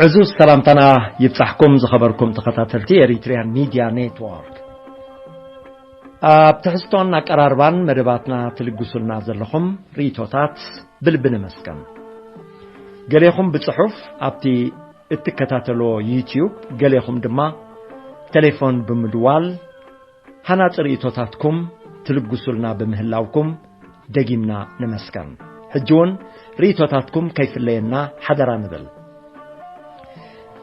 ዕዙዝ ሰላምታና ይብጻሕኩም ዝኸበርኩም ተኸታተልቲ ኤሪትሪያን ሚድያ ኔትወርክ። ኣብ ትሕዝቶን ኣቀራርባን መደባትና ትልግሱልና ዘለኹም ርእይቶታት ብልቢ ነመስግን። ገሌኹም ብጽሑፍ ኣብቲ እትከታተልዎ ዩትዩብ፣ ገሌኹም ድማ ቴሌፎን ብምድዋል ሃናጺ ርእይቶታትኩም ትልግሱልና ብምህላውኩም ደጊምና ነመስግን። ሕጂ እውን ርእይቶታትኩም ከይፍለየና ሓደራ ንብል።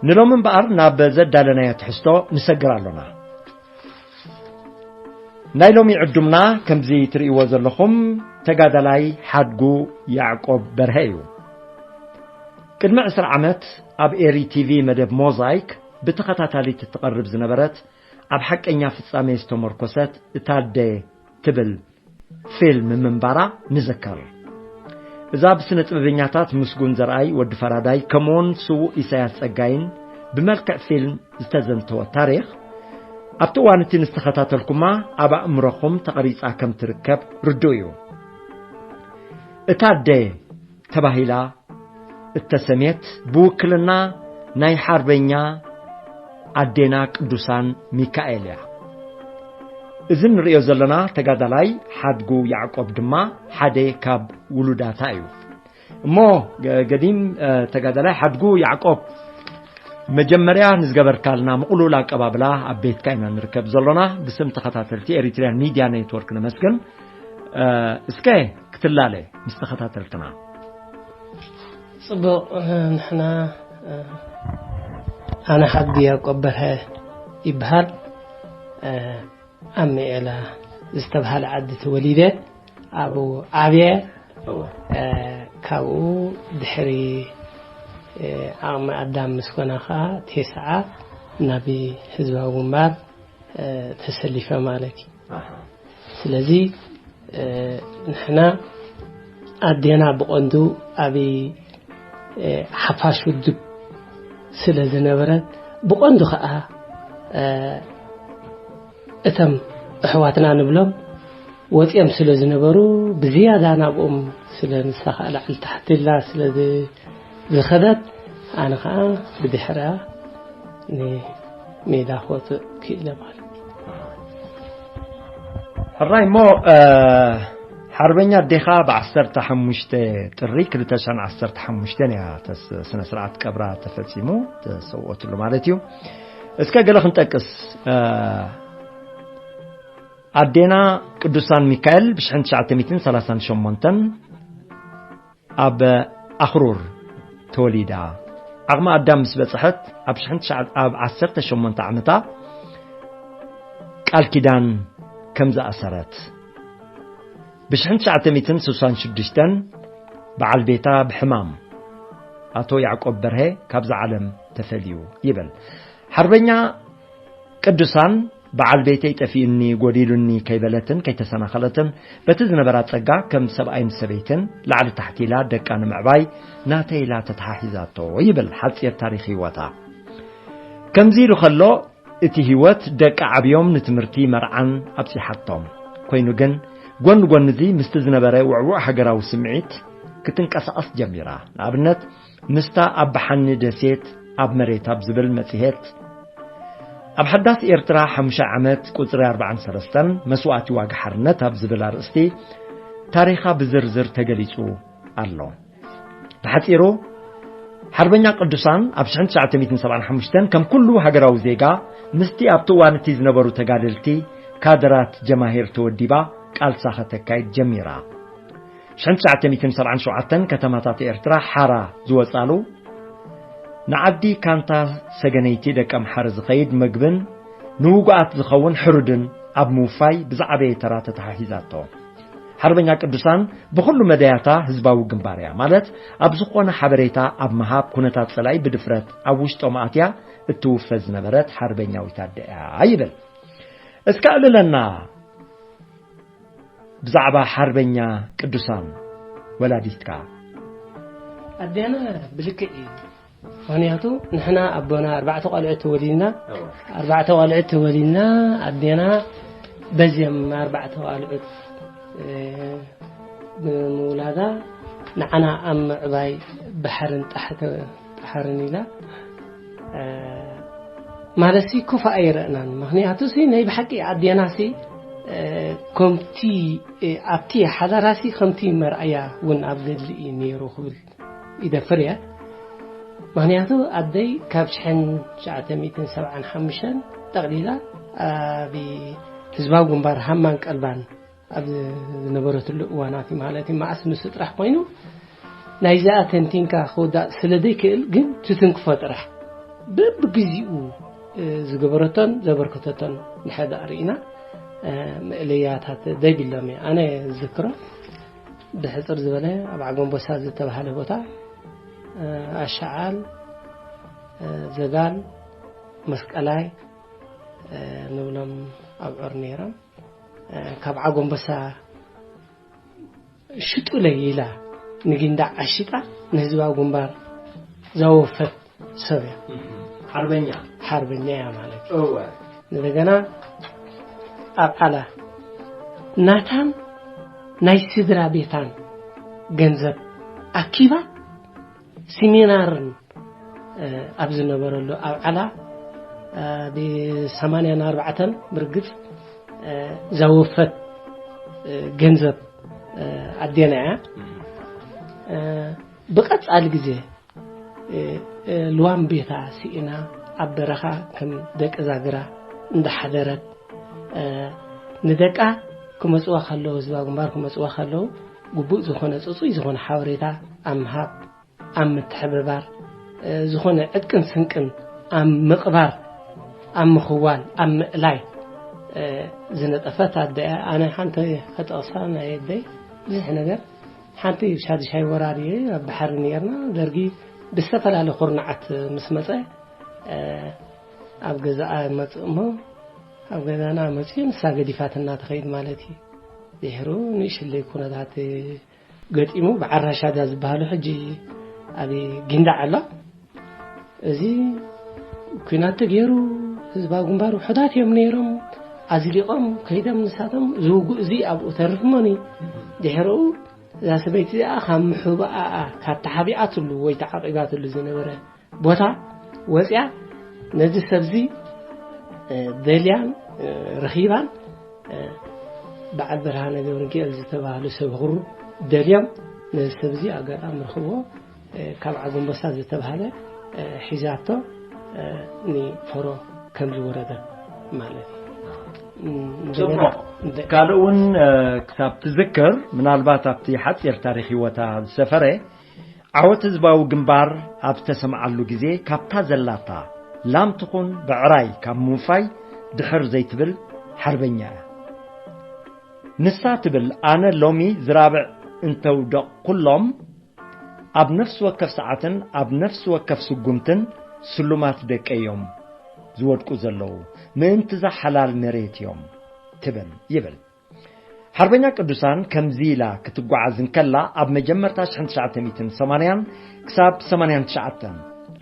ንሎሚ እምበኣር ናብ ዘዳለናዮ ትሕዝቶ ንሰግር ኣሎና። ናይ ሎሚ ዕዱምና ከምዚ ትርእይዎ ዘለኹም ተጋዳላይ ሓድጉ ያዕቆብ በርሀ እዩ። ቅድሚ ዕስራ ዓመት ኣብ ኤሪ ቲቪ መደብ ሞዛይክ ብተኸታታሊት እትቐርብ ዝነበረት ኣብ ሓቀኛ ፍጻሜ ዝተመርኮሰት እታ ኣደ ትብል ፊልም ምንባራ ንዝከር። እዛ ብስነ ጥበበኛታት ምስጉን ዘርኣይ፣ ወዲ ፈራዳይ፣ ከምኡውን ስዉእ ኢሳያስ ጸጋይን ብመልክዕ ፊልም ዝተዘንተወት ታሪኽ፣ ኣብቲ እዋን እቲ ንዝተኸታተልኩማ ኣብ ኣእምሮኹም ተቐሪጻ ከም ትርከብ ርዱእ እዩ። እታ ኣደ ተባሂላ እተሰምየት ብውክልና ናይ ሓርበኛ ኣዴና ቅዱሳን ሚካኤል እያ። እዚ ንርእዮ ዘለና ተጋዳላይ ሓድጉ ያዕቆብ ድማ ሓደ ካብ ውሉዳታ እዩ። እሞ ገ-፣ ገዲም፣ እ፣ ተጋዳላይ ሓድጉ ያዕቆብ፣ መጀመርያ ንዝገበርካልና ምቕሉል ኣቀባብላ ኣብ ቤትካ ኢና ንርከብ ዘሎና። ብስም ተኸታተልቲ ኤሪትሪያን ሚድያ ኔትወርክ ነመስግን። እ፣ እስከ ክትላለ ምስ ተኸታተልትና። ጽቡቕ፣ እ፣ ንሕና፣ እ፣ ኣነ ሓድጉ ያዕቆብ በርሀ ይበሃል። እ፣ ኣብ ሜኤላ ዝተባህለ ዓዲ ተወሊደ፣ ኣብኡ ዓብየ። እወ። እ፣ ካብኡ ድሕሪ፣ እ፣ ዓቕሚ ኣዳም ምስ ኮነ ኸኣ ቴስዓ ናብ ህዝባዊ ግንባር፣ እ፣ ተሰሊፈ ማለት እዩ። ኣሃ። ስለዚ፣ እ፣ ንሕና ኣዴና ብቐንዱ ኣብ፣ እ፣ ሓፋሽ ውድብ ስለ ዝነበረት፣ ብቐንዱ ኸኣ፣ እ፣ እቶም ኣሕዋትና ንብሎም ወጺኦም ስለ ዝነበሩ፣ ብዝያዳ ናብኦም ስለ ንሳ ኸኣ ላዕሊ ታሕቲ ኢላ ስለ ዝ-፣ ዝኸደት፣ ኣነ ኸኣ ብድሕሪኣ ንሜዳ ክወጽእ ክኢለ ማለት እዩ። ሕራይ እሞ፣ እ፣ ሓርበኛ ኣዴኻ ብዓሰርተ ሓሙሽተ ጥሪ ክልተ ሽሕን ዓሰርተ ሓሙሽተን እያ ተስ-፣ ስነ ስርዓት ቀብራ ተፈጺሙ፣ ተሰውኦትሉ ማለት እዩ። እስከ ገለ ክንጠቅስ፣ እ፣ ኣዴና ቅዱሳን ሚካኤል ብሽሕን ትሽዓተ ሚእትን ሰላሳን ሸሞንተን ኣብ ኣኽሩር ተወሊዳ። ዓቕሚ ኣዳም ምስ በጽሐት ኣብ ሽሕን ትሽዓ-፣ ኣብ ዓሰርተ ሸሞንተ ዓመታ ቃል ኪዳን ከም ዝኣሰረት፣ ብሽሕን ትሽዓተ ሚእትን ስሳን ሽዱሽተን በዓል ቤታ ብሕማም ኣቶ ያዕቆብ በርሀ ካብዛ ዓለም ተፈልዩ ይብል። ሓርበኛ ቅዱሳን በዓል ቤተይ ጠፊኡኒ፣ ጎዲሉኒ ከይበለትን ከይተሰናኸለትን፣ በቲ ዝነበራ ጸጋ ከም ሰብኣይን ሰበይትን ላዕሊ ታሕቲ ኢላ ደቃ ንምዕባይ ናተይ ኢላ ተተሓሒዛቶ ይብል ሓጺር ታሪኽ ህይወታ። ከምዚ ኢሉ ከሎ፣ እቲ ህይወት ደቃ ዓብዮም ንትምህርቲ መርዓን ኣብጺሓቶም። ኮይኑ ግን፣ ጎኒ ጎኒ እዚ ምስቲ ዝነበረ ውዕዉዕ ሃገራዊ ስምዒት ክትንቀሳቐስ ጀሚራ። ንኣብነት፣ ምስታ ኣብ ብሓኒ ደሴት ኣብ መሬት ኣብ ዝብል መጽሔት፣ ኣብ ሓዳስ ኤርትራ ሓሙሻይ ዓመት ቁጽሪ ኣርባዓን ሰለስተን መስዋእቲ ዋጋ ሓርነት ኣብ ዝብል ኣርእስቲ ታሪኻ ብዝርዝር ተገሊጹ ኣሎ። ብሓጺሩ፣ ሓርበኛ ቅዱሳን ኣብ ሽሕን ትሽዓተ ሚእትን ሰብዓን ሓሙሽተን ከም ኩሉ ሃገራዊ ዜጋ ምስቲ ኣብቲ እዋን እቲ ዝነበሩ ተጋደልቲ፣ ካድራት፣ ጀማሂር ተወዲባ ቃልሳ ከተካይድ ጀሚራ። ሽሕን ትሽዓተ ሚእትን ሰብዓን ሸውዓተን ከተማታት ኤርትራ ሓራ ዝወጻሉ፣ ንዓዲ ካንታ ሰገነይቲ ደቀምሓረ ዝኸይድ መግብን ንውጉኣት ዝኸውን ሕሩድን ኣብ ምውፋይ ብዝዓበየ ተራ ተተሓሒዛቶ። ሓርበኛ ቅዱሳን ብኹሉ መዳያታ ህዝባዊ ግንባር እያ፣ ማለት ኣብ ዝኾነ ሓበሬታ ኣብ ምሃብ፣ ኩነታት ጸላኢ ብድፍረት ኣብ ውሽጦም ኣትያ እትውፈ ዝነበረት ሓርበኛዊት ኣደ እያ ይብል። እስከ ኣዕልለና። ብዛዕባ ሓርበኛ ቅዱሳን ወላዲትካ። ኣዴና ብልክዕ እዩ። ምኽንያቱ ንሕና ኣቦና ኣርባዕተ ቆልዑት ተወሊድና፣ እዎ። ኣርባዕተ ቆልዑት ተወሊድና፣ ኣዴና በዚኦም ኣርባዕተ ቆልዑት፣ እ፣ ብምውላዳ ንዓና ኣብ ምዕባይ ባሕርን ጣሕተ-፣ ጣሕርን ኢላ ማለት ሲ ኮፍ ኣይረእናን። ምክንያቱ ሲ ናይ ብሓቂ ኣዴና ሲ ከምቲ ኣብቲ ሓዳራ ሲ ከምቲ መርኣያ እውን ኣብ ገድሊ እዩ ነይሩ ክብል ይደፍር እየ። ምክንያቱ ኣደይ ካብ ሽሕን ትሽዓተ ሚእትን ሰብዓን ሓሙሽተን ጠቕሊላ ኣብ ህዝባዊ ግንባር ሃማን ቀልባን ኣብ ዝነበረትሉ እዋናት ማለት እዩ። መዓስ ንሱ ጥራሕ ኮይኑ ናይዚኣ ተንቲንካ ክውዳእ ስለ ዘይክእል ግን ትትንክፎ ጥራሕ በብግዚኡ ዝገበረቶን ዘበርከተቶን ንሕዳእ ርኢና ምእለያታት ዘይብሎም እየ ኣነ ዝዝክሮ። ብሕፅር ዝበለ ኣብ ዓጎንቦሳ ዝተባሃለ ቦታ ኣሻዓል፣ ዘጋል፣ መስቀላይ ንብሎም ኣብዑር ነይሮም። ካብ ዓጎንበሳ ሽጡለይ ኢላ ንጊንዳዕ ዓሺጣ ንህዝባዊ ግንባር ዘወፈት ሰብ እያ። ሓርበኛ። ሓርበኛ እያ ማለት እዩ። እወ። እንደገና ኣብ ዓላ ናታን ናይ ስድራ ቤታን ገንዘብ ኣኪባ ሲሚናርን ኣብ ዝነበረሉ ኣብ ዓላ ብሰማንያን ኣርባዕተን ብርግጽ ዘወፈት ገንዘብ ኣዴና እያ። ብቐጻሊ ግዜ ልዋም ቤታ ስኢና ኣብ በረኻ ከም ደቂ ዛግራ እንዳሓደረት ንደቃ ክመጽዋ ከለዉ ህዝባዊ ግንባር ክመጽዋ ከለዉ ግቡእ ዝኾነ ጽጹይ ዝኾነ ሓበሬታ ኣብ ምሃብ ኣብ ምትሕብባር ዝኾነ ዕጥቅን ስንቅን ኣብ ምቕባር ኣብ ምኽዋል ኣብ ምእላይ ዝነጠፈት ኣደ እያ። ኣነ ሓንቲ ከጠቕሳ ናይ ኣደይ ብዙሕ ነገር ሓንቲ ሻድሻይ ወራር እዩ ኣብ ባሕሪ ነርና ደርጊ ብዝተፈላለየ ኩርናዓት ምስ መፀ ኣብ ገዛኣ መፅእ እሞ ኣብ ገዛና መፅኡ ንሳ ገዲፋትና ትኸይድ ማለት እዩ። ድሕሩ ንእሽለይ ኩነታት ገጢሙ በዓል ራሻዳ ዝበሃሉ ሕጂ ኣብ ጊንዳዕ ኣሎ። እዚ ኩናት ተገይሩ ህዝባዊ ግንባር ውሑዳት እዮም ነይሮም። ኣዝሊቖም ከይዶም ንሳቶም ዝውጉእ እዚ ኣብኡ ተርፍ እሞኒ ድሕረኡ እዛ ሰበይቲ እዚኣ ካብ ምሕባኣ ካብ ተሓቢኣትሉ ወይ ተዓቂባትሉ ዝነበረ ቦታ ወፅያ ነዚ ሰብዚ ደልያን ረኺባን በዓል ብርሃነ ገብረንኪኤል ዝተባህሉ ሰብ ክሩ ደልዮም ነዚ ሰብዚ ኣጋጣሚ ረኽብዎ ካብ ዓጎንበሳ ዝተባህለ ሒዛቶ ንፈሮ ከም ዝወረደ ማለት እዩ። ጽቡቕ። ካልእ እውን ክሳብ ትዝክር ምናልባት ኣብቲ ሓጺር ታሪኽ ህይወታ ዝሰፈረ ዓወት ህዝባዊ ግንባር ኣብ ዝተሰምዓሉ ግዜ ካብታ ዘላታ ላም ትኹን ብዕራይ ካብ ምውፋይ ድሕር ዘይትብል ሓርበኛ እያ። ንሳ ትብል ኣነ ሎሚ ዝራብዕ እንተውደቕ ኩሎም ኣብ ነፍሲ ወከፍ ሰዓትን ኣብ ነፍሲ ወከፍ ስጉምትን ስሉማት ደቀይ እዮም ዝወድቁ ዘለዉ ምእንትዛ ሓላል መሬት እዮም ትብል ይብል። ሓርበኛ ቅዱሳን ከምዚ ኢላ ክትጓዓዝ እንከላ ኣብ መጀመርታ ሽሕን ትሽዓተ ሚእትን ሰማንያን ክሳብ ሰማንያን ትሽዓተን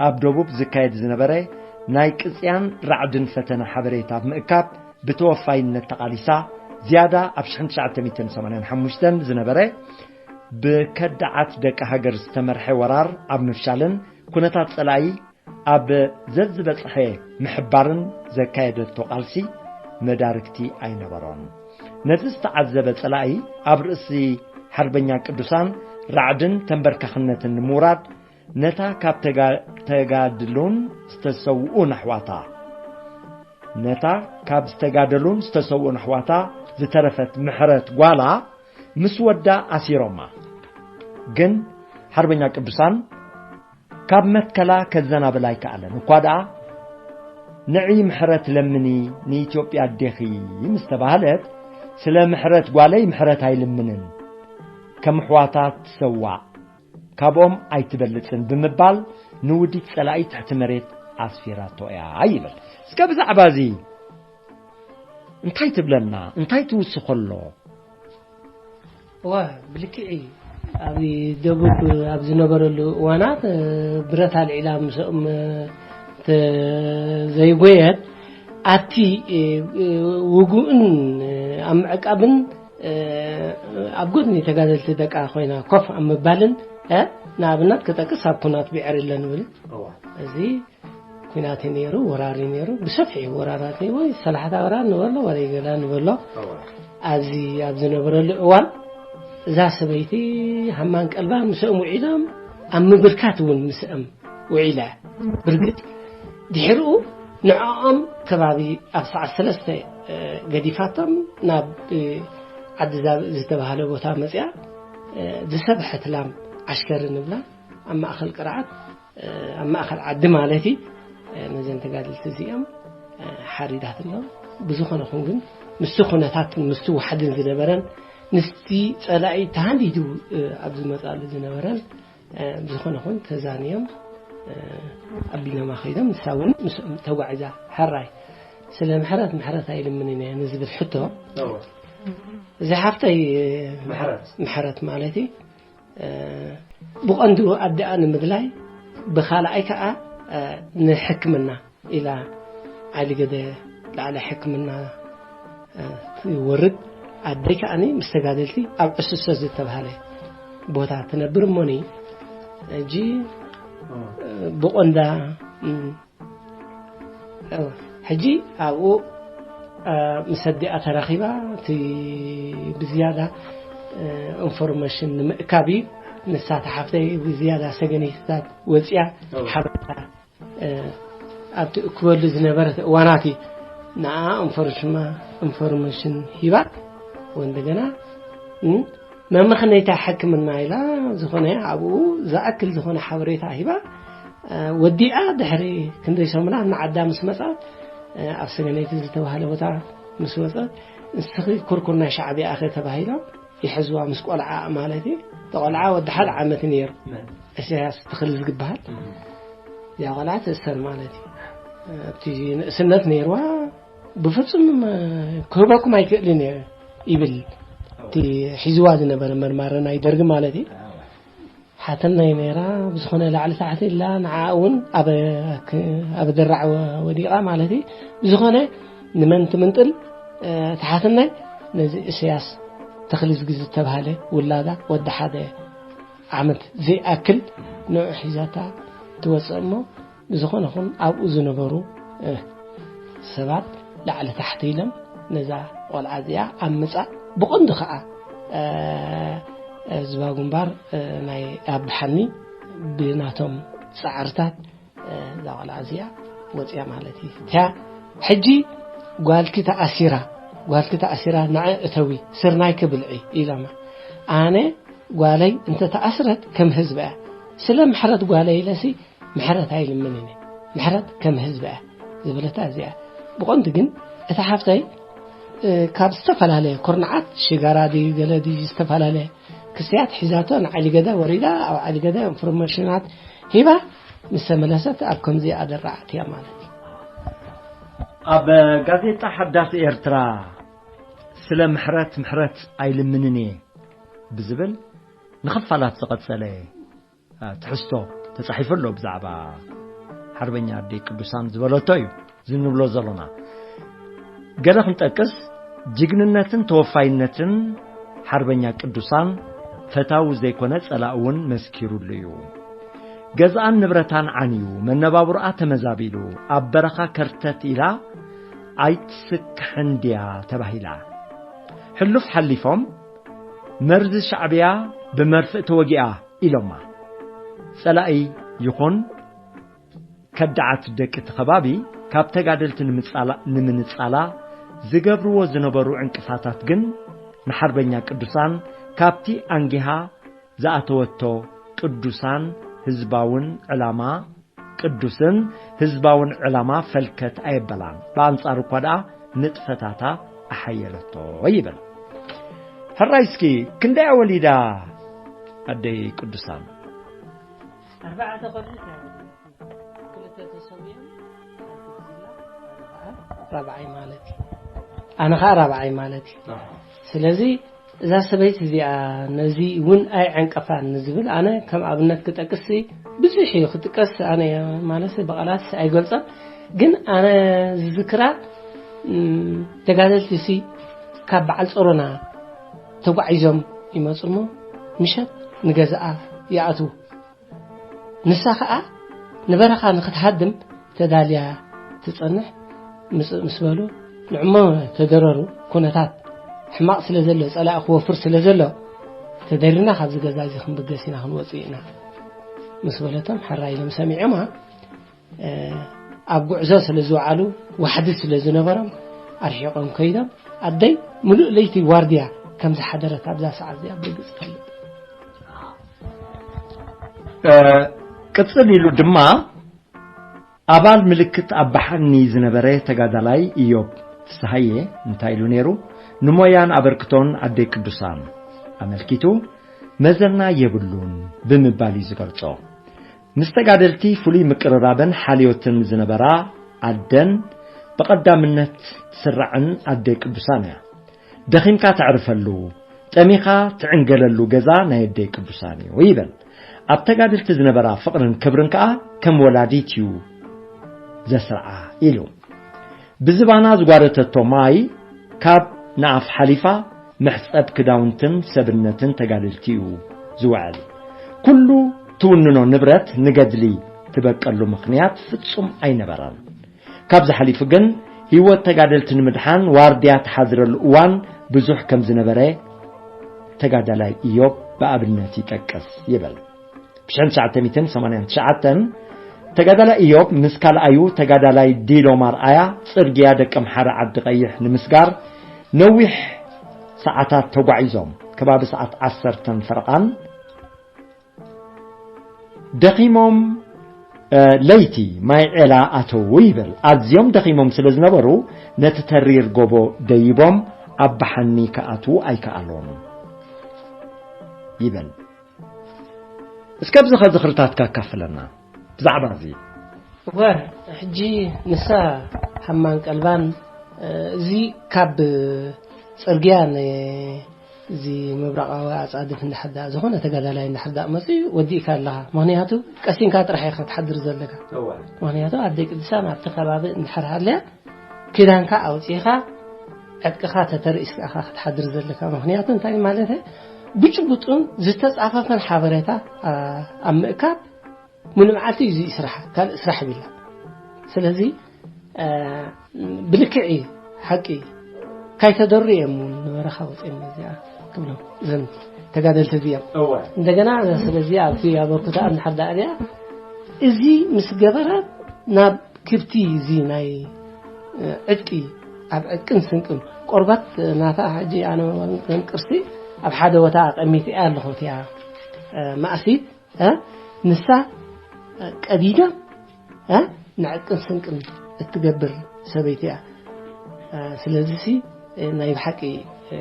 ኣብ ደቡብ ዝካየድ ዝነበረ ናይ ቅጽያን ራዕድን ፈተነ ሓበሬታ ብምእካብ ብተወፋይነት ተቓሊሳ ዝያዳ ኣብ ሽሕን ትሽዓተ ሚእትን ሰማንያን ሓሙሽተን ዝነበረ ብከዳዓት ደቂ ሃገር ዝተመርሐ ወራር ኣብ ምፍሻልን ኩነታት ጸላኢ ኣብ ዘዝበጽሐ ምሕባርን ዘካየደቶ ቃልሲ መዳርግቲ ኣይነበሮን። ነዚ ዝተዓዘበ ጸላኢ ኣብ ርእሲ ሓርበኛ ቅዱሳን ራዕድን ተንበርካኽነትን ንምውራድ ነታ ካብ ተጋ- ተጋድሎን ዝተሰውኡን ኣሕዋታ ነታ ካብ ዝተጋደሉን ዝተሰውኡን ኣሕዋታ ዝተረፈት ምሕረት ጓላ ምስ ወዳ ኣሲሮማ። ግን ሓርበኛ ቅዱሳን ካብ መትከላ ከዘናብል ኣይከኣለን። እኳ ደኣ ንዒ ምሕረት ለምኒ ንኢትዮጵያ ኣዴኺ ምስ ተባህለት ስለ ምሕረት ጓለይ ምሕረት ኣይልምንን ከም ኣሕዋታ ትሰዋእ ካብኦም ኣይትበልጽን ብምባል ንውዲት ጸላኢ ትሕቲ መሬት ኣስፊራቶ እያ ይብል። እስከ ብዛዕባ እዚ እንታይ ትብለና እንታይ ትውስኾ ኣሎ? እወ ብልክዕ እዩ። ኣብ ደቡብ ኣብ ዝነበረሉ እዋናት ብረት ኣልዒላ ምስኦም ዘይጎየት ኣብቲ ውጉእን ኣብ ምዕቃብን ኣብ ጎድኒ ተጋደልቲ ደቃ ኮይና ኮፍ ኣብ ምባልን ንኣብነት ክጠቅስ ኣብ ኩናት ብዕር ኢለ ንብል እዚ ናት ነይሩ፣ ወራሪ ነይሩ። ብሰፊሕ ወራራት ወይ ሰላሕታ ወራር ንበሎ ወላ ገላ ንበሎ። ኣብዚ ኣብ ዝነበረሉ እዋን እዛ ሰበይቲ ሃማን ቀልባ ምስኦም ውዒሎም ኣብ ምብርካት እውን ምስኦም ውዒላ። ብርግጥ ድሕርኡ ንዕኦም ከባቢ ኣብ ሰዓት ሰለስተ ገዲፋቶም ናብ ዓዲ ዛብእ ዝተባህለ ቦታ መፅያ። ዝሰብሐት ላም ዓሽከሪ ንብላ ኣብ ማእኸል ቅርዓት ኣብ ማእኸል ዓዲ ማለት እዩ። ነዘን ተጋደልቲ እዚኦም ሓሪዳትሎም። ብዝኾነ ኹን ግን ምስቲ ኩነታትን ምስቲ ዋሕድን ዝነበረን ምስቲ ፀላኢ ተሃንዲዱ ኣብ ዝመፃሉ ዝነበረን ብዝኾነ ኹን ተዛንዮም ኣብ ቢነማ ከይዶም ንሳ እውን ምስኦም ተጓዒዛ። ሕራይ ስለ ምሕረት ምሕረት ኣይልምንን እየ ንዝብል ሕቶ እዚ ሓፍተይ ምሕረት ማለት እዩ። ብቐንዱ ኣደኣ ንምግላይ ብኻልኣይ ከዓ ንሕክምና ኢላ ዓሊ ገደ ላዕሊ ሕክምና ትወርድ። ኣደይ ከዓኒ ምስ ተጋደልቲ ኣብ ዕስሶ ዝተባሃለ ቦታ ትነብር እሞኒ ሕጂ ብቖንዳ ሕጂ ኣብኡ ምስ ኣዲኣ ተራኺባ እቲ ብዝያዳ ኢንፎርሜሽን ንምእካብ እዩ። ንሳ ተሓፍተይ ብዝያዳ ሰገነይትታት ወፅያ ሓበሬታ ኣብ ትእክበሉ ዝነበረት እዋናት እዩ። ንኣ ኢንፎርሜሽን ሂባ ወንደገና መመኽነይታ ሕክምና ኢላ ዝኾነ ኣብኡ ዝኣክል ዝኾነ ሓበሬታ ሂባ ወዲኣ ድሕሪ ክንደይ ሰሙናት ንዓዳ ምስ መፃት ኣብ ሰገነይቲ ዝተባሃለ ቦታ ምስ ወፀት ንስኺ ኩርኩር ናይ ሻዕቢያ ኢኺ ተባሂሎም ይሕዝዋ ምስ ቆልዓ ማለት እዩ። ተቆልዓ ወዲ ሓደ ዓመት ነይሩ እሰያስ ትኽል ዝግበሃል እዚኣ ቆልዓ ትእሰር ማለት እዩ። ኣብቲ ንእስነት ነይርዋ ብፍፁም ክህበኩም ኣይክእልን እየ ይብል እቲ ሒዝዋ ዝነበረ መርማሪ ናይ ደርጊ ማለት እዩ። ሓተናይ ነይራ ብዝኾነ ላዕሊ ታሕቲ ኢላ ንዓ እውን ኣብ ድራዕ ወዲቓ ማለት እዩ። ብዝኾነ ንመን ትምንጥል ተሓትናይ ነዚ እሰያስ ተኽልዝጊ ዝተባሃለ ውላዳ ወዲ ሓደ ዓመት ዘይኣክል ንዑ ሒዛታ ትወፅእ እሞ ብዝኾነ ኹን ኣብኡ ዝነበሩ ሰባት ላዕሊ ታሕቲ ኢሎም ነዛ ቆልዓ እዚኣ ኣብ ምጻእ ብቐንዱ ከዓ ህዝባዊ ግንባር ናይ ኣብሓኒ ብናቶም ፃዕርታት እዛ ቆልዓ እዚኣ ወፅያ ማለት እዩ። እቲያ ሕጂ ጓልኪ ተኣሲራ ጓልኪ ተኣሲራ ንዐ እተዊ ስርናይኪ ብልዒ ኢሎማ። ኣነ ጓለይ እንተተኣስረት ከም ህዝቢ እያ ስለ ምሕረት ጓለይ ኢለሲ ምሕረት ኣይልምንን እየ። ምሕረት ከም ህዝቢ እያ ዝበለታ እዚኣ። ብቐንዱ ግን እታ ሓፍተይ ካብ ዝተፈላለየ ኩርናዓት ሽጋራ ድዩ ገለ ድዩ ዝተፈላለየ ክስያት ሒዛቶ ንዓሊ ገዳ ወሪዳ ኣብ ዓሊ ገዳ ኢንፎርሜሽናት ሂባ ምስ ተመለሰት ኣብ ከምዚ ኣደራዓት እያ ማለት እዩ። ኣብ ጋዜጣ ሓዳስ ኤርትራ ስለ ምሕረት ምሕረት ኣይልምንን እየ ብዝብል ንኽፋላት ዝቐጸለ ትሕዝቶ ተጻሒፉ ኣሎ ብዛዕባ ሓርበኛ ኣደይ ቅዱሳን ዝበለቶ እዩ ዝንብሎ ዘሎና። ገለ ክንጠቅስ ጅግንነትን ተወፋይነትን ሓርበኛ ቅዱሳን ፈታዊ ዘይኮነ ጸላእ እውን መስኪሩሉ እዩ። ገዝኣን ንብረታን ዓንዩ መነባብሮኣ ተመዛቢሉ ኣብ በረኻ ከርተት ኢላ ኣይትስክሕን ድያ ተባሂላ። ሕሉፍ ሓሊፎም መርዚ ሻዕብያ ብመርፍእ ተወጊኣ ኢሎማ። ጸላኢ ይኹን ከዳዓት ደቂ እቲ ከባቢ ካብ ተጋደልቲ ንምጻላ- ንምንጻላ ዝገብርዎ ዝነበሩ ዕንቅፋታት ግን ንሓርበኛ ቅዱሳን ካብቲ ኣንጊሃ ዝኣተወቶ ቅዱሳን ህዝባውን ዕላማ ቅዱስን ህዝባውን ዕላማ ፈልከት ኣየበላን። ብኣንጻሩ እኳ ደኣ ንጥፈታታ ኣሓየለቶ ይብል። ሕራይ እስኪ ክንደያ ወሊዳ ኣደይ ቅዱሳን? ኣርባዕተ ቆልዑት እዮም። ክልተ ተሰዊኦም፣ ሓንቲ ሒዝላ፣ ኣነ ኸዓ ራብዓይ ማለት እዩ። ኣነ ኸዓ ራብዓይ ማለት እዩ። ስለዚ እዛ ሰበይቲ እዚኣ ነዚ እውን ኣይዕንቀፋን ንዝብል ኣነ ከም ኣብነት ክጠቅስ ብዙሕ እዩ ክጥቀስ ኣነ ማለት ብቓላት ኣይገልጾን። ግን ኣነ ዝዝክራ ተጋደልቲ ሲ ካብ በዓል ጾሮና ተጓዒዞም ይመጹ እሞ ምሸት ንገዛኣ ይኣትዉ። ንሳ ኸኣ ንበረኻ ንኽትሃድም ተዳልያ ትጸንሕ። ምጽእ ምስ በሉ፣ ንዕሞ ተደረሩ። ኩነታት ሕማቕ ስለ ዘሎ፣ ጸላኢ ክወፍር ስለ ዘሎ፣ ተደሪርና ካብዚ ገዛ እዚ ክንብገስ ኢና፣ ክንወጽእ ኢና ምስ በለቶም፣ ሓራ ኢሎም ሰሚዖማ። ኣብ ጉዕዞ ስለ ዝወዓሉ፣ ዋሕዲ ስለ ዝነበሮም፣ ኣርሒቖም ከይዶም፣ ኣደይ ምሉእ ለይቲ ዋርድያ ከም ዝሓደረት ኣብዛ ሰዓት እዚኣ ብርግጽ እፈልጥ። ቅጽል ኢሉ ድማ፣ ኣባል ምልክት ኣባሓኒ ዝነበረ ተጋዳላይ ኢዮብ ፍስሃየ እንታይ ኢሉ ነይሩ? ንሞያን ኣበርክቶን ኣደይ ቅዱሳን ኣመልኪቱ፣ መዘና የብሉን ብምባል እዩ ዝገልጾ። ምስ ተጋደልቲ ፍሉይ ምቅርራብን ሓልዮትን ዝነበራ ኣደን ብቐዳምነት ትስራዕን ኣደይ ቅዱሳን እያ። ደኺምካ ተዕርፈሉ፣ ጠሚኻ ትዕንገለሉ ገዛ ናይ ኣደይ ቅዱሳን እዩ ይብል። ኣብ ተጋደልቲ ዝነበራ ፍቕርን ክብርን ከኣ ከም ወላዲት እዩ ዘስርዓ ኢሉ። ብዝባና ዝጓረተቶ ማይ ካብ ንኣፍ ሓሊፋ መሕጸብ ክዳውንትን ሰብነትን ተጋደልቲ እዩ ዝውዕል። ኩሉ ትውንኖ ንብረት ንገድሊ ትበቀሉ ምኽንያት ፍጹም ኣይነበረን። ካብዚ ሓሊፉ ግን ህይወት ተጋደልቲ ንምድሓን ዋርድያ ትሓድረሉ እዋን ብዙሕ ከም ዝነበረ ተጋዳላይ ኢዮብ ብኣብነት ይጠቅስ ይብል። ብ ትሽዓተ ሚእትን ሰማንያን ትሽዓተን ተጋዳላይ ኢዮብ ምስ ካልኣዩ ተጋዳላይ ዲሎ ማርኣያ ጽርግያ ደቀምሓረ ዓዲ ቀይሕ ንምስጋር ነዊሕ ሰዓታት ተጓዒዞም። ከባቢ ሰዓት ዓሰርተን ፈረቓን ደኺሞም፣ እ፣ ለይቲ ማይ ዔላ ኣተዉ ይብል። ኣዝዮም ደኺሞም ስለ ዝነበሩ ነቲ ተሪር ጎቦ ደይቦም ኣብ ባሓኒ ክኣትዉ ኣይከኣሎን ይብል። እስከ ኣብዚ ከ ዝኽርታትካ ኣካፍለና ብዛዕባ እዚ። እወ፣ ሕጂ ንሳ ሃማን ቀልባን፣ እ፣ እዚ ካብ ጽርግያ ን-፣ እዚ ምብራቓዊ ኣጻድፍ እንድሕር ደኣ ዝኾነ ተጋዳላይ እንድሕር ደኣ መጺኡ ወዲእካ ኣለኻ። ምኽንያቱ ቀሲንካ ጥራሕ ኢኻ ትሓድር ዘለካ። እወ። ምኽንያቱ ኣደይ ቅዱሳን ኣብቲ ከባቢ እንድሕር ሃልያ ክዳንካ ኣውጺእኻ ዕጥቅኻ ተተርኢስካ ኢኻ ክትሓድር ዘለካ። ምኽንያቱ እንታይ ማለት፣ ብጭቡጡን ዝተጻፈፈን ሓበሬታ፣ ኣ-፣ ኣብ ምእካብ ሙሉ መዓልቲ እዩ ስራሕ፣ ካልእ ስራሕ የብላ። ስለዚ፣ እ፣ ብልክዕ እዩ፣ ሓቂ እዩ። ካይተደሩ እዮም እውን ንበረኻ ወፂኦም ነዚኣ ክብሎም፣ እዞም ተጋደልቲ እዚኦም። እወ። እንደገና ስለዚ ኣብቲ ኣበርክቶ ኣብ ንሓዳ እዚኣ እዚ ምስ ገበረ ናብ ክብቲ እዚ ናይ፣ እ፣ ዕጥቂ፣ ኣብ ዕጥቅን ስንቅን ቆርበት ናታ ሕጂ ኣነ ቅርሲ ኣብ ሓደ ቦታ ኣቐሚጠ ኣለኹ እቲኣ፣ እ፣ ማእሲት እ? ንሳ፣ እ፣ ቀዲዳ፣ እ? ንዕቅን ስንቅን እትገብር ሰበይቲ እያ። እ፣ ስለዚሲ፣ እ፣ ናይ ብሓቂ፣ እ፣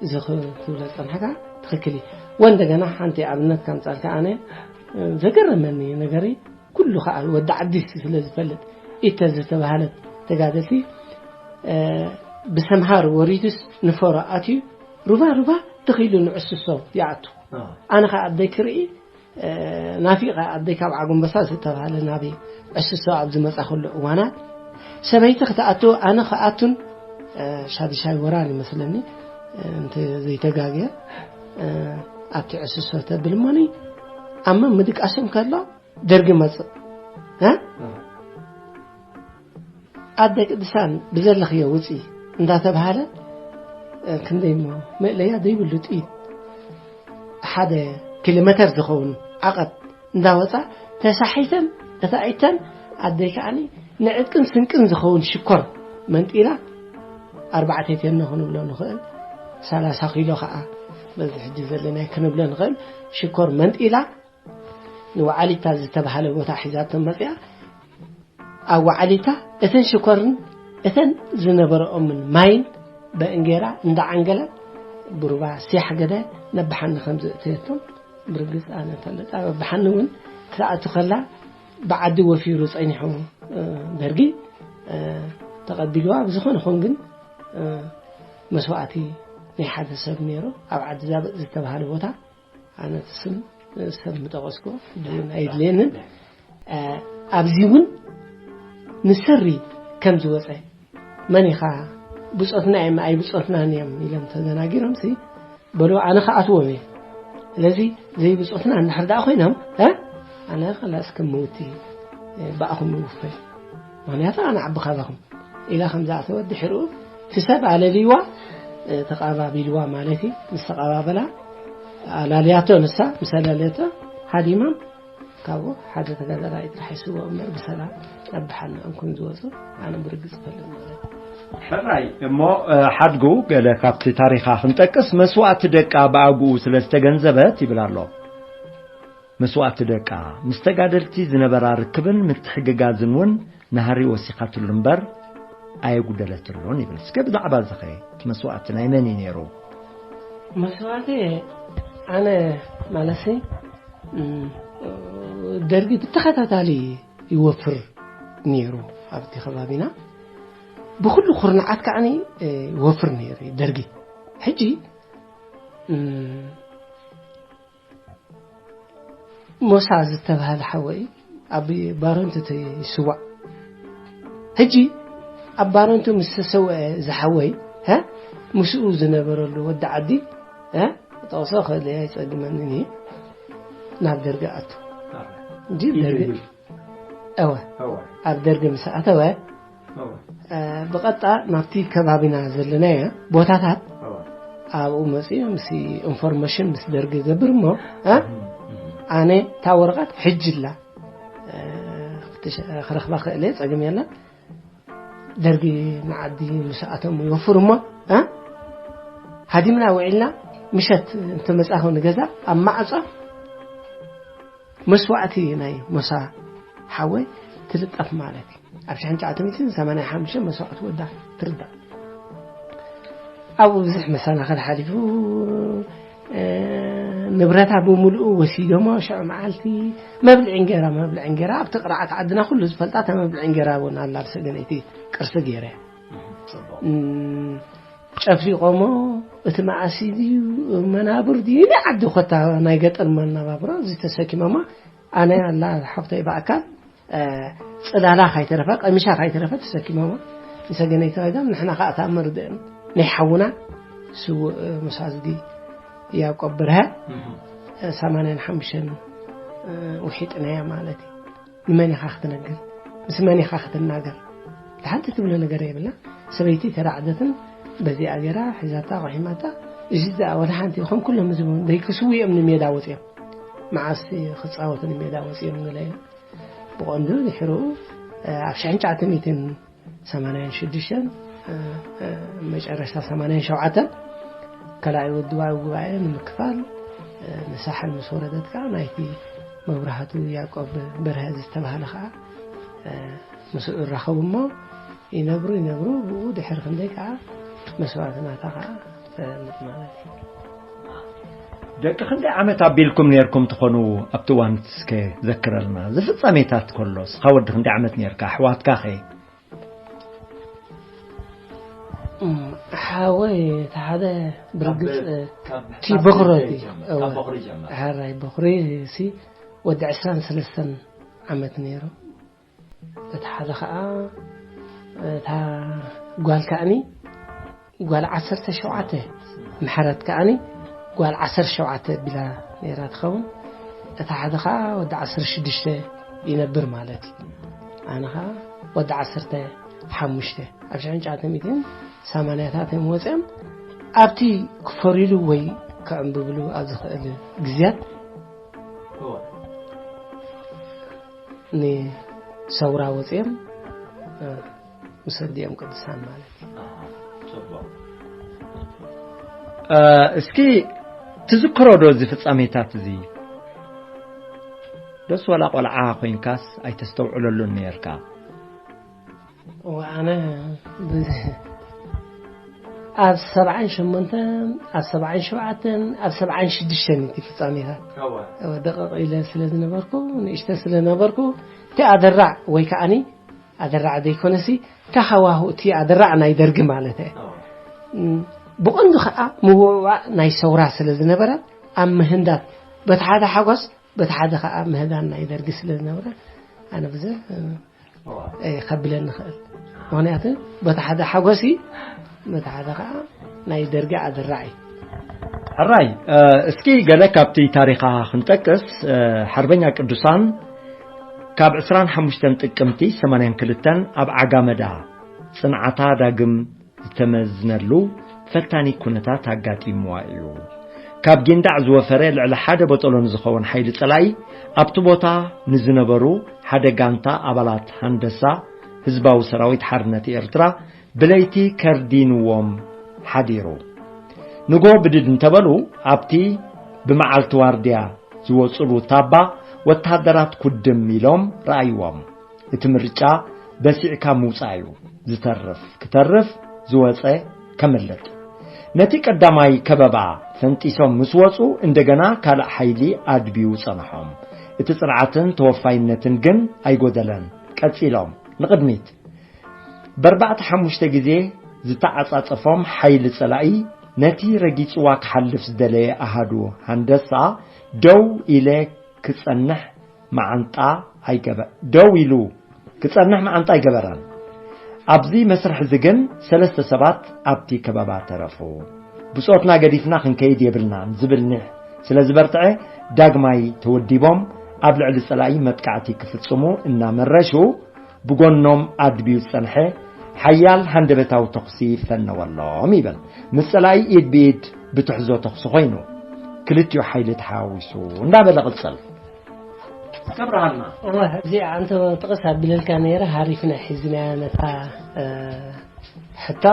እዚ ክ-፣ ክትብሎ ዝጸንሐካ ትኽክል እዩ። ወንደገና ሓንቲ ኣብነት ከምጻልካ ኣነ፣ እ፣ ዘገረመኒ ነገሪ፣ ኩሉ ከኣ ወዲ ዓዲ ስለ ዝፈልጥ፣ ኢተ ዝተባህለት ተጋደልቲ፣ እ፣ ብሰምሃር ወሪዱስ ንፈሮ ኣትዩ፣ ሩባ ሩባ ተኺሉ ንዕስሶ ይኣቱ። ኣዎ። ኣነ ከኣ ኣደይ ክርኢ፣ እ፣ ናፊቐ ኣደይ ካብ ዓጉምበሳ ዝተባህለ ናበይ ዕስሶ ኣብ ዝመጻኹሉ እዋናት፣ ሰበይቲ ክትኣቱ ኣነ ክኣቱን፣ እ፣ ሻድሻይ ወራር ይመስለኒ፣ እ፣ እንተ ዘይተጋግየ፣ እ፣ ኣብቲ ዕስሶ ተብል እሞኒ፣ ኣብ ምድቃሶም ከሎ ደርጊ መጽእ። እ? ኣደ ቅድሳን ብዘለኽዮ ውጺ እንዳተባሃለ፣ እ፣ ክንደይ እሞ መእለያ ዘይብሉ ጥይት ሓደ ኪሎ ሜተር ዝኸውን ዓቐብ እንዳወጻ ተሳሒተን ተታዒተን፣ ኣደይ ከዓኒ ንዕጥቅን ስንቅን ዝኸውን ሽኮር መንጢላ፣ ኣርባዕተ ቴኖ ክንብሎ ንኽእል፣ ሰላሳ ኪሎ ከኣ በዚ ሕጂ ዘለናይ ክንብሎ ንኽእል፣ ሽኮር መንጢላ ንወዓሊታ ዝተባህለ ቦታ ሒዛቶም መጽያ። ኣብ ወዓሊታ እተን ሽኮርን እተን ዝነበረኦምን ማይን በእንጌራ እንዳዓንገለ ብሩባ ሲያሕ ገደ ነብሓኒ ከም ዘእተየቶም ብርግጽ ኣነ እፈልጥ። ኣብ ኣባሓኒ እውን ክትኣቱ ከላ ብዓዲ ወፊሩ ጸኒሑ፣ እ፣ ደርጊ፣ እ፣ ተቐቢልዋ። ብዝኾነ ኹን ግን፣ እ፣ መስዋእቲ ናይ ሓደ ሰብ ነይሩ። ኣብ ዓዲ ዛብጥ ዝተባህለ ቦታ ኣነ እቲ ስም ሰብ ምጠቐስኩ ድውን ኣይድልየንን። እ፣ ኣብዚ እውን ንሰሪ ከም ዝወፀ፣ መን ኢኻ? ብፆትና እዮም ኣይብፆትናን እዮም ኢሎም ተደናጊሮም ሲ በሉ፣ ኣነ ክኣትዎም እየ። ስለዚ ዘይብፆትና እንድሕር ደኣ ኮይኖም፣ እ፣ ኣነ ከላስ ከም መውቲ ብኣኹም ይውፈ፣ ምኽንያቱ ኣነ ዓቢ ካባኹም ኢላ ከም ዝኣተወት ድሕሪኡ እቲ ሰብ ኣለልይዋ፣ ተቐባቢልዋ ማለት እዩ። ምስ ተቐባበላ ኣላልያቶ፣ ንሳ ምስ ኣለለቶ ሃዲሞም ካብኡ ሓደ ተጋዳላይ ጥራሕ ይስውኦ እምበር ብሰላም ናብ ደሓንኦም ከም ዝወፁ ኣነ ብርግፅ እፈልጥ ማለት እዩ። ሕራይ እሞ፣ ሓድጉ ገለ ካብቲ ታሪኻ ክንጠቅስ መስዋእቲ ደቃ ብኣግኡ ስለ ዝተገንዘበት ይብል ኣሎ። መስዋእቲ ደቃ ምስ ተጋደልቲ ዝነበራ ርክብን ምትሕግጋዝን እውን ናህሪ ወሲኻትሉ እምበር ኣየጉደለትሉን ይብል። እስከ ብዛዕባ እዚ ኸ እቲ መስዋእቲ ናይ መን እዩ ነይሩ? መስዋእቲ ኣነ ማለትሲ፣ እም፣ ደርጊ ብተኸታታሊ ይወፍር ነይሩ ኣብቲ ከባቢና። ብኹሉ ኩርናዓት ከዓኒ፣ እ፣ ይወፍር ነይሩ ደርጊ። ሕጂ፣ እም፣ ሞሳ ዝተባህለ ሓወይ ኣብ ባረንቱ ተይስዋዕ። ሕጂ ኣብ ባረንቱ ምስ ተሰውአ ዝሓወይ፣ ሀ? ምስኡ ዝነበረሉ ወዲ ዓዲ፣ ሀ? ጠቕሶ ክእል ኣይጸግመንን እዩ። ናብ ደርጊ ኣቱ። እንጂ ኢሉ ደርጊ፣ ይብል። እወ። እወ። ኣብ ደርጊ ምስ ኣተወ፣ እወ። እ፣ ብቐጥታ ናብቲ ከባቢና ዘለናዮ ቦታታት እወ። ኣብኡ መጺኡ ምስ ኢንፎርሜሽን ምስ ደርጊ ገብር እሞ፣ እ? እም፣ እም። ኣነ እታ ወረቐት ሕጂ ኣላ፣ እ፣ ክትሽ-፣ ክረኽባ ክእል እየ፣ ጸገም የለን። ደርጊ ንዓዲ ምስ ኣቶም ይወፍር እሞ፣ እ? ሃዲምና ውዒልና ምሸት እንተመጻኹ ንገዛ ኣብ ማዕጾ መስዋእቲ ናይ ሞሳ ሓወይ ትልጠፍ ማለት እዩ። ኣብ ሽሕን ትሽዓተ ሚእትን ሰማንያን ሓሙሽተን መስዋእቲ ወዳ ትርዳእ። ኣብኡ ብዙሕ መሰናኽል ሓሊፉ፣ እ፣ ንብረታ ብምሉኡ ወሲዶሞ። ሽዑ መዓልቲ መብልዒ እንጌራ፣ መብልዒ እንጌራ ኣብቲ ቅርዓት ዓድና ኩሉ ዝፈልጣ እታ መብልዒ እንጌራ እውን ኣላ፣ ኣብ ሰገነይቲ ቅርሲ ገይረ። ጽቡቕ። እም፣ ጨፍሊቖሞ፣ እቲ መዓሲ ድዩ መናብር ድዩ ኢለ ዓዲ ኮታ ናይ ገጠር መናባብሮ እዚ ተሰኪሞማ። ኣነ ኣላ ሓፍተይ ብኣካል፣ እ፣ ጽላላ ካይተረፈ፣ ቀሚሻ ካይተረፈ ተሰኪሞማ። ንሰገነይቲ ከይዶም፣ ንሕና ከኣ እታ መርድእን ናይ ሓውና ስዉእ፣ እ፣ መሳዝጊ ያዕቆብ ብርሀ፣ እህ። እ፣ ሰማንያን ሓሙሽተን፣ እ፣ ውሒጥናያ ማለት እዩ። ንመን ኢኻ ክትነግር? ምስ መን ኢኻ ክትናገር? ሓንቲ ትብሎ ነገር የብላ። ሰበይቲ ተራዕደትን በዚኣ ገይራ ሒዛታ ቆሒማታ። እዚ ደኣ ወላ ሓንቲ ከም ኩሎም ህዝቡ ደይክስዉ እዮም ንሜዳ ወፅዮም። መዓስ ክፃወቱ ንሜዳ ወፅዮም ንለ ብቐንዱ ድሕሩ ኣብ ሽሕን ትሽዓተ ሚእትን ሰማንያን ሽዱሽተን፣ እ፣ እ፣ መጨረሽታ ሰማንያን ሸውዓተን ካልኣይ ውድባዊ ጉባኤ ንምክፋል፣ እ፣ ንሳሕል ምስ ወረደት ከኣ ናይቲ መብራህቱ ያዕቆብ በርሀ ዝተባህለ ከኣ፣ እ፣ ምስኡ ይራኸቡ እሞ ይነብሩ ይነብሩ፣ ብኡ ድሕሪ ክንደይ ከኣ መስዋእትናታ ከኣ ትፈልጥ ማለት እዩ። ደቂ ክንደይ ዓመት ኣቢልኩም ነይርኩም ትኾኑ ኣብቲ እዋን እስከ ዘክረልና። እዚ ፍጻሜታት ከሎ እስኻ ወዲ ክንደይ ዓመት ነይርካ? ኣሕዋትካ ኸ? እም፣ ሓወይ፣ እቲ ሓደ ብርግጽ፣ ካብ፣ ካብ ቲ ሕሳብ በኹሪ ክንደይ እዩ። ጀመር? እወ። ካብ በኹሪ ጀመር። ሕራይ በኹሪ ሲ ወዲ ዕስራን ሰለስተን ዓመት ነይሩ። እቲ ሓደ ኸኣ፣ እታ ጓል ከኣኒ ጓል ዓሰርተ ሸውዓተ፣ ምሕረት ከኣኒ ጓል ዓሰርተ ሸውዓተ ቢላ ነይራ ትኸውን። እታ ሓደ ኸኣ ወዲ ዓሰርተ ሽዱሽተ ይነብር ማለት እዩ። ኣነ ኸኣ ወዲ ዓሰርተ ሓሙሽተ። ኣብ ሽሕን ትሽዓተ ሚእትን ሰማንያታት እዮም ወፂኦም። ኣብቲ ክፈርይሉ ወይ ከዕንብብሉ ኣብ ዝኽእል ግዜያት እወ። ንሰውራ ወፂኦም፣ እ፣ ምስ ኣዲኦም ቅዱሳን ማለት እዩ። ኣሃ፣ ጽቡቕ። እ፣ እስኪ ትዝክሮ ዶ እዚ ፍጻሜታት እዚ? ዶስ ዋላ ቆልዓ ኮይንካስ ኣይተስተውዕለሉን ነርካ? እወ፣ ኣነ ብ-፣ ኣብ ሰብዓን ሸሞንተን፣ ኣብ ሰብዓን ሸውዓተን፣ ኣብ ሰብዓን ሽዱሽተን እቲ ፍጻሜታት። እወ። እወ፣ ደቐቕ ኢለ ስለ ዝነበርኩ፣ ንእሽተ ስለ ነበርኩ፣ እቲ ኣደራዕ ወይ ከኣኒ ኣደራዕ ዘይኮነሲ፣ እቲ ሃዋሁ፣ እቲ ኣደራዕ ናይ ደርጊ ማለት እየ። እወ። እም፣ ብቐንዱ ኸኣ ምውዕዋዕ ናይ ሰውራ ስለ ዝነበረ፣ ኣብ ምህንዳት በቲ ሓደ ሓጎስ፣ በቲ ሓደ ኸኣ ምህዳን ናይ ደርጊ ስለ ዝነበረ፣ ኣነ ብዙሕ፣ እ፣ እዋ። እ፣ ከብለኒ ይኽእል። ምኽንያቱ በቲ ሓደ ሓጎስ እዩ፣ በቲ ሓደ ኸኣ ናይ ደርጊ ኣደራዕ እዩ። ሕራይ፣ እ፣ እስኪ ገለ ካብቲ ታሪኻ ክንጠቅስ፣ እ፣ ሓርበኛ ቅዱሳን ካብ ዕስራን ሓሙሽተን ጥቅምቲ ሰማንያን ክልተን ኣብ ዓጋመዳ ጽንዓታ ዳግም ዝተመዝነሉ ፈታኒ ኩነታት ኣጋጢምዋ እዩ። ካብ ጊንዳዕ ዝወፈረ ልዕሊ ሓደ በጠሎ ንዝኸውን ሓይሊ ጸላኢ ኣብቲ ቦታ ንዝነበሩ ሓደ ጋንታ ኣባላት ሃንደሳ ህዝባዊ ሰራዊት ሓርነት ኤርትራ ብለይቲ ከርዲንዎም ሓዲሩ። ንጎ ብድድ እንተበሉ ኣብቲ ብመዓልቲ ዋርድያ ዝወጽሉ ታባ ወተሃደራት ኩድም ኢሎም ረኣይዎም። እቲ ምርጫ በሲዕካ ምውጻእ እዩ። ዝተርፍ ክተርፍ፣ ዝወጸ ከምልጥ። ነቲ ቀዳማይ ከበባ ፈንጢሶም ምስ ወጹ እንደገና ካልእ ሓይሊ ኣድብዩ ጸንሖም። እቲ ጽንዓትን ተወፋይነትን ግን ኣይጎደለን። ቀጺሎም ንቕድሚት። በርባዕተ ሓሙሽተ ግዜ ዝተዓጻጸፎም ሓይሊ ጸላኢ ነቲ ረጊጽዋ ክሓልፍ ዝደለየ ኣሃዱ ሃንደሳ ደው ኢለ ክጸንሕ መዓንጣ ኣይገበ ደው ኢሉ ክጸንሕ መዓንጣ ኣይገበረን። ኣብዚ መስርሕ እዚ ግን ሰለስተ ሰባት ኣብቲ ከበባ ተረፉ። ብጾትና ገዲፍና ክንከይድ የብልናን ዝብል ኒሕ ስለ ዝበርትዐ ዳግማይ ተወዲቦም ኣብ ልዕሊ ጸላኢ መጥቃዕቲ ክፍጽሙ እናመረሹ ብጎኖም ኣድብዩ ዝጸንሐ ሓያል ሃንደበታዊ ተኹሲ ፈነወሎም ይብል። ምስ ጸላኢ ኢድ ብኢድ ብትሕዞ ተኹሲ ኮይኑ ክልቲኡ ሓይሊ ተሓዋዊሱ እንዳበለ ቅጽል። ከብርሃልና። እወ፣ እዚኣ ኣንተ ጥቕስ ኣቢለልካ ነይረ፣ ሃሪፍና ሒዝናያ ነታ፣ እ፣ ሕቶ።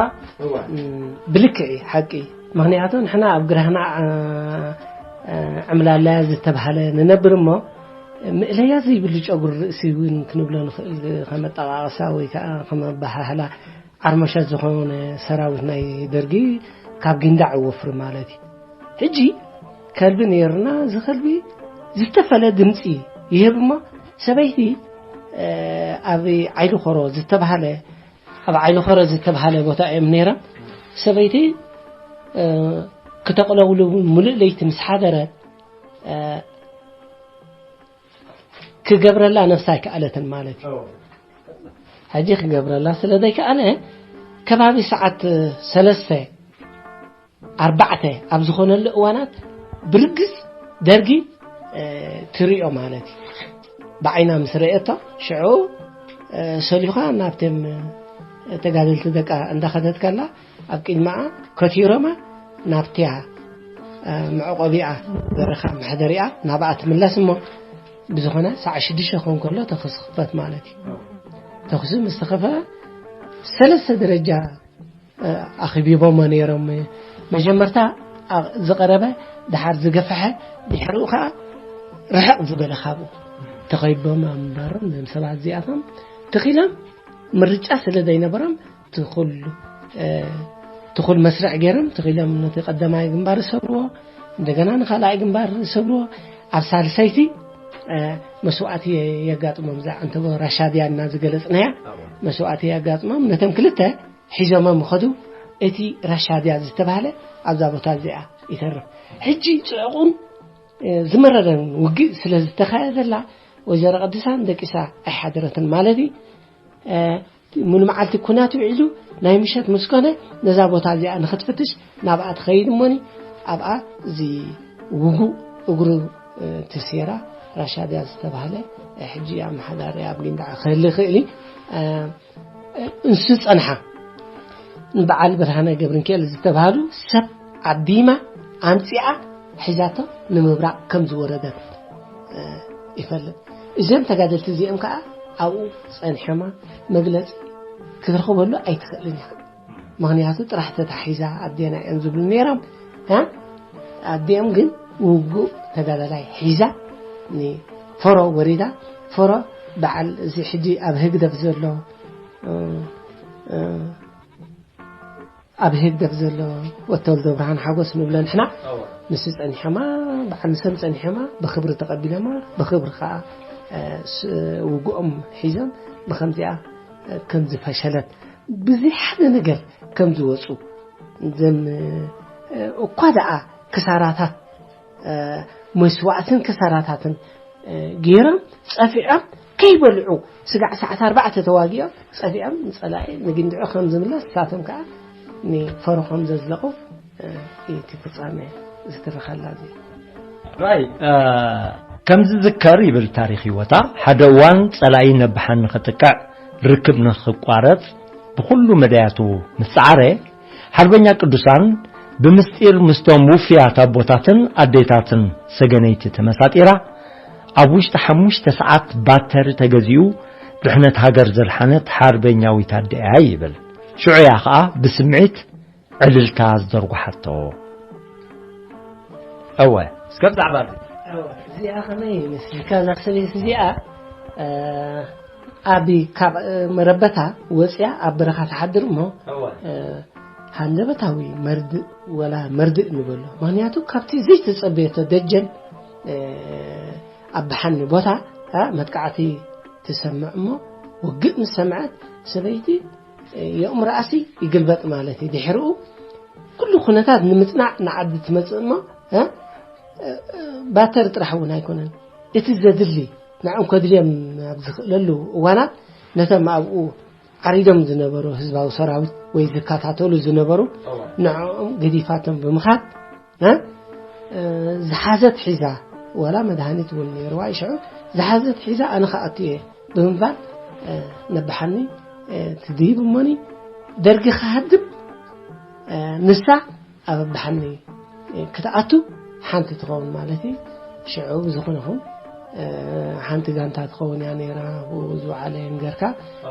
እወ። እም፣ ብልክዕ እዩ፣ ሓቂ። ምኽንያቱ ንሕና ኣብ ግራህና፣ እ፣ እ፣ ዕምላላያ ዝተባህለ ንነብር እሞ፣ ምእለያ ዘይብሉ ጨጉሪ ርእሲ እውን ክንብሎ ንኽእል፣ ከም ኣጠቓቕሳ ወይ ከዓ ከም ኣበሃህላ ዓርሞሸት ዝኾነ ሰራዊት ናይ ደርጊ ካብ ጊንዳዕ ይወፍር ማለት እዩ። ሕጂ ከልቢ ነይርና፣ እዚ ከልቢ ዝተፈለ ድምፂ ይህብ እሞ፣ ሰበይቲ፣ እ፣ ኣብ ዓይሊ ኾሮ ዝተባህለ፣ ኣብ ዓይሊ ኾሮ ዝተባህለ ቦታ እዮም ነይሮም። ሰበይቲ፣ እ፣ ክተቕለውሉ ሙሉእ ለይቲ ምስ ሓደረት፣ እ፣ ክገብረላ ነፍሳ ኣይከኣለትን ማለት እዩ። ሕጂ ክገብረላ ስለ ዘይከኣለ፣ ከባቢ ሰዓት ሰለስተ፣ ኣርባዕተ ኣብ ዝኾነሉ እዋናት ብርግጽ ደርጊ፣ እ፣ ትሪኦ ማለት እዩ። ብዓይና ምስ ረኤቶ፣ ሽዑ፣ እ፣ ሰሊኻ ናብቶም ተጋደልቲ ደቃ እንዳኸደት ከላ፣ ኣብ ቅድማኣ ከቲሮማ ናብቲያ፣ እ፣ መዕቆቢኣ በረኻ መሕደሪኣ ናብኣ ትምለስ እሞ፣ ብዝኾነ ሰዓት ሽዱሽተ ክኸውን ከሎ ተኹሲ ክኽፈት ማለት እዩ። ተኹሲ ምስ ተኸፈተ፣ ሰለስተ ደረጃ፣ እ፣ ኣኽቢቦሞ ነይሮም። መጀመርታ ኣ-፣ ዝቐረበ፣ ድሓር ዝገፈሐ፣ ድሕሪኡ ኸዓ ርሕቕ ዝበለ ካብኡ ተኸቢቦም ኣብ ምንባሮም፣ እዞም ሰባት እዚኣቶም ትኺሎም ምርጫ ስለ ዘይነበሮም፣ ትኹል፣ እ፣ ትኹል መስርዕ ገይሮም፣ ትኺሎም ነቲ ቀዳማይ ግንባር ይሰብርዎ፣ እንደገና ንኻልኣይ ግንባር ይሰብርዎ። ኣብ ሳልሰይቲ፣ እ፣ መስዋእቲ የጋጥሞም፣ እዛ ዕንተቦ ራሻድያ እና ዝገለጽናያ ኣዎ። መስዋእቲ የጋጥሞም። ነቶም ክልተ ሒዞሞም ይኸዱ። እቲ ራሻድያ ዝተባህለ ኣብዛ ቦታ እዚኣ ይተርፍ። ሕጂ ጽዑቕን፣ እ፣ ዝመረረን ውግእ ስለ ዝተኻየደላ፣ ወይዘሮ ቅድሳን ደቂሳ ኣይሓደረትን ማለት እዩ። እ፣ ሙሉ መዓልቲ ኩናት ውዒሉ፣ ናይ ምሸት ምስ ኮነ፣ ነዛ ቦታ እዚኣ ንኽትፍትሽ ናብኣ ትኸይድ እሞኒ፣ ኣብኣ እዚ ውጉእ እግሩ፣ እ፣ ተሴራ ራሻድያ ዝተባህለ፣ እ፣ ሕጂ ኣመሓዳሪ ኣብ ጊንዳዕ ክህሊ ይኽእል እዩ። እ፣ እንሱ ጸንሓ። ንበዓል ብርሃነ ገብርንክኤል ዝተባህሉ ሰብ ዓዲማ ኣምጺኣ ሒዛቶ ንምብራቕ ከም ዝወረደት፣ እ፣ ይፈልጥ። እዞም ተጋደልቲ እዚኦም ከኣ ኣብኡ ጸኒሖማ መግለጺ ክትረኽበሉ ኣይትኽእልን ኢኻ። ምኽንያቱ ጥራሕ ተታሒዛ ኣዴና እዮም ዝብሉ ነይሮም። እ? ኣዴኦም ግን ውጉእ ተጋዳላይ ሒዛ ንፈሮ ወሪዳ፣ ፈሮ በዓል እዚ ሕጂ ኣብ ህግደፍ ዘሎ፣ እ፣ እ፣ ኣብ ህግደፍ ዘሎ ወተወልደ ብርሃን ሓጎስ ንብሎ ንሕና፣ ኣዋ። ንሱ ጸኒሖማ፣ በዓል ንሶም ጸኒሖማ፣ ብኽብሪ ተቐቢሎማ፣ ብኽብሪ ከኣ፣ እ፣ ስ-፣ ውግኦም ሒዞም ብኸምዚኣ፣ እ፣ ከም ዝፈሸለት፣ ብዘይ ሓደ ነገር ከም ዝወጹ፣ ዘም-፣ እ፣ እኳ ደኣ ክሳራታት፣ እ፣ መስዋእትን ክሳራታትን፣ እ፣ ገይሮም ጸፊዖም ከይበልዑ ስጋዕ ሰዓት ኣርባዕተ ተዋጊኦም ጸፊዖም ንጸላኢ ንግንድዑ ከም ዝምለስ ንሳቶም ከኣ ንፈረኾም ዘዝለቑ፣ እ፣ እቲ ፍጻሜ ዝትረኸላ እዚ። ራይ፣ እ፣ ከም ዝዝከር ይብል ታሪኽ ህይወታ፣ ሓደ እዋን ጸላኢ ነብሓኒ ክጥቅዕ፣ ርክብ ንኽቋረጽ ብኹሉ መዳያቱ ምስ ጸዓረ፣ ሓርበኛ ቅዱሳን ብምስጢር ምስቶም ውፍያት ኣቦታትን ኣዴታትን ሰገነይቲ ተመሳጢራ፣ ኣብ ውሽጢ ሓሙሽተ ሰዓት ባተሪ ተገዚኡ ድሕነት ሃገር ዘድሓነት ሓርበኛዊት ኣደ እያ ይብል። ሽዑ እያ ኸኣ ብስምዒት ዕልልታ ዝደርጉሓቶ። እወ፣ እስከ ብዛዕባ እዚ። እወ፣ እዚኣ ከመይ ይመስልካ? እዛ ሰበይቲ እዚኣ፣ እ፣ ኣብ፣ ካብ፣ እ፣ መረበታ ወፂኣ ኣብ በረኻ ትሓድር እሞ፣ እወ። እ፣ ሃንደበታዊ መርድእ ወላ መርድእ ንበሎ። ምኽንያቱ ካብቲ ዘይተፀበየቶ ደጀን፣ እ፣ ኣብ ብሓኒ ቦታ፣ እ፣ መጥቃዕቲ ትሰምዕ እሞ፣ ውግእ ምስ ሰምዐት ሰበይቲ፣ እ፣ የእምሮኣሲ ይግልበጥ ማለት እዩ። ድሕሪኡ ኩሉ ኩነታት ንምጽናዕ ንዓዲ ትመጽእ እሞ፣ እ፣ እ፣ ባተር ጥራሕ እውን ኣይኮነን። እቲ ዘድሊ ንዕኦም ከድልዮም ኣብ ዝኽእለሉ እዋናት ነቶም ኣብኡ ዓሪዶም ዝነበሩ ህዝባዊ ሰራዊት ወይ ዝከታተሉ ዝነበሩ እዋ። ንዕኦም ገዲፋቶም ብምኻድ፣ እ፣ እ፣ ዝሓዘት ሒዛ፣ ዋላ መድሃኒት እውን ነይርዋ ይሽዑ፣ ዝሓዘት ሒዛ ኣነ ክኣቱ እየ ብምባል፣ እ፣ ነብሓኒ፣ እ፣ ትድይብ እሞኒ ደርጊ ክሃድም፣ እ፣ ንሳ ኣብ ኣብሓኒ፣ እ፣ ክትኣቱ ሓንቲ ትኸውን ማለት እዩ። ሽዑ ብዝኾነ ይኹን፣ እ፣ ሓንቲ ጋንታ ትኸውን እያ ነይራ፣ ብኡ ዝወዓለ ይንገርካ።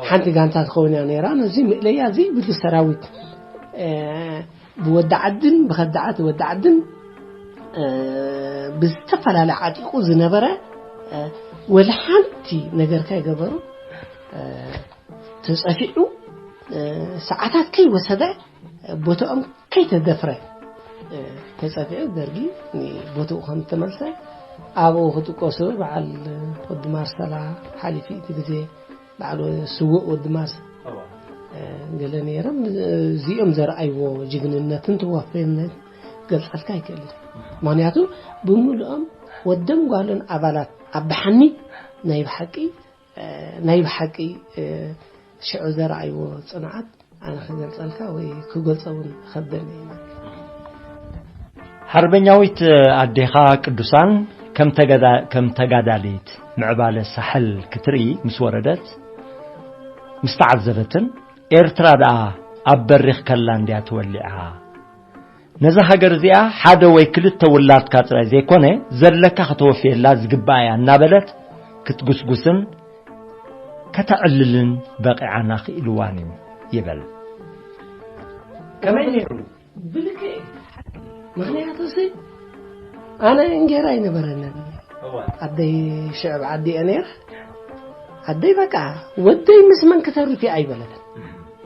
ሓንቲ ጋንታ ትኸውን እያ ነይራ። ነዚ ምእለያ ዘይብሉ ሰራዊት፣ እ፣ ብወዲ ዓድን ብኸዳዓት ወዲ ዓድን፣ እ፣ ብዝተፈላለየ ዓጢቑ ዝነበረ፣ እ፣ ወላ ሓንቲ ነገር ከይገበሩ፣ እ፣ ተጸፊዑ፣ እ፣ ሰዓታት ከይወሰደ፣ ቦታኦም ከይተደፍረ፣ እ፣ ተጸፊዑ፣ ደርጊ ንቦታኡ ከም ዝተመልሰ ኣብኡ ክጥቀሱ በዓል ወዲ ማርሰላ ሓሊፉ እቲ ግዜ በዓል ስዉእ ወዲ ማርሰ፣ እዋ። እ፣ ገለ ነይሮም። እዚኦም ዘርኣይዎ ጅግንነትን ተወፋይነት ገልጸልካ ኣይክእልን። ምኽንያቱ ብምሉኦም ወደን ጓልን ኣባላት ኣብ ብሓኒ ናይ ብሓቂ፣ እ፣ ናይ ብሓቂ፣ እ፣ ሽዑ ዘርኣይዎ ጽንዓት ኣነ ክገልጸልካ ወይ ክገልጾ እውን ከብደኒ እዩ ማለት እዩ። ሓርበኛዊት ኣዴኻ ቅዱሳን ከም ተገዳ-፣ ከም ተጋዳሊት ምዕባለ ሳሕል ክትርኢ ምስ ወረደት፣ ምስ ተዓዘበትን፣ ኤርትራ ደኣ ኣብ በሪኽ ከላ እንድያ ተወሊዓ። ነዛ ሃገር እዚኣ ሓደ ወይ ክልተ ውላድካ ጥራይ ዘይኮነ ዘለካ ከተወፍየላ ዝግባእ እያ እናበለት ክትጉስጉስን ከተዕልልን በቒዓን ኣኽኢልዋን እዩ ይብል። ከመይ ነይሩ? ብልክዕ። ምኽንያቱ ሲ ኣነ እንጌራ ኣይነበረንን። እዋ። ኣደይ ሽዕብ ዓዲ እያ ነይራ። ኣደይ በቃ ወደይ ምስ መን ክተርፍ እያ ኣይበለትን።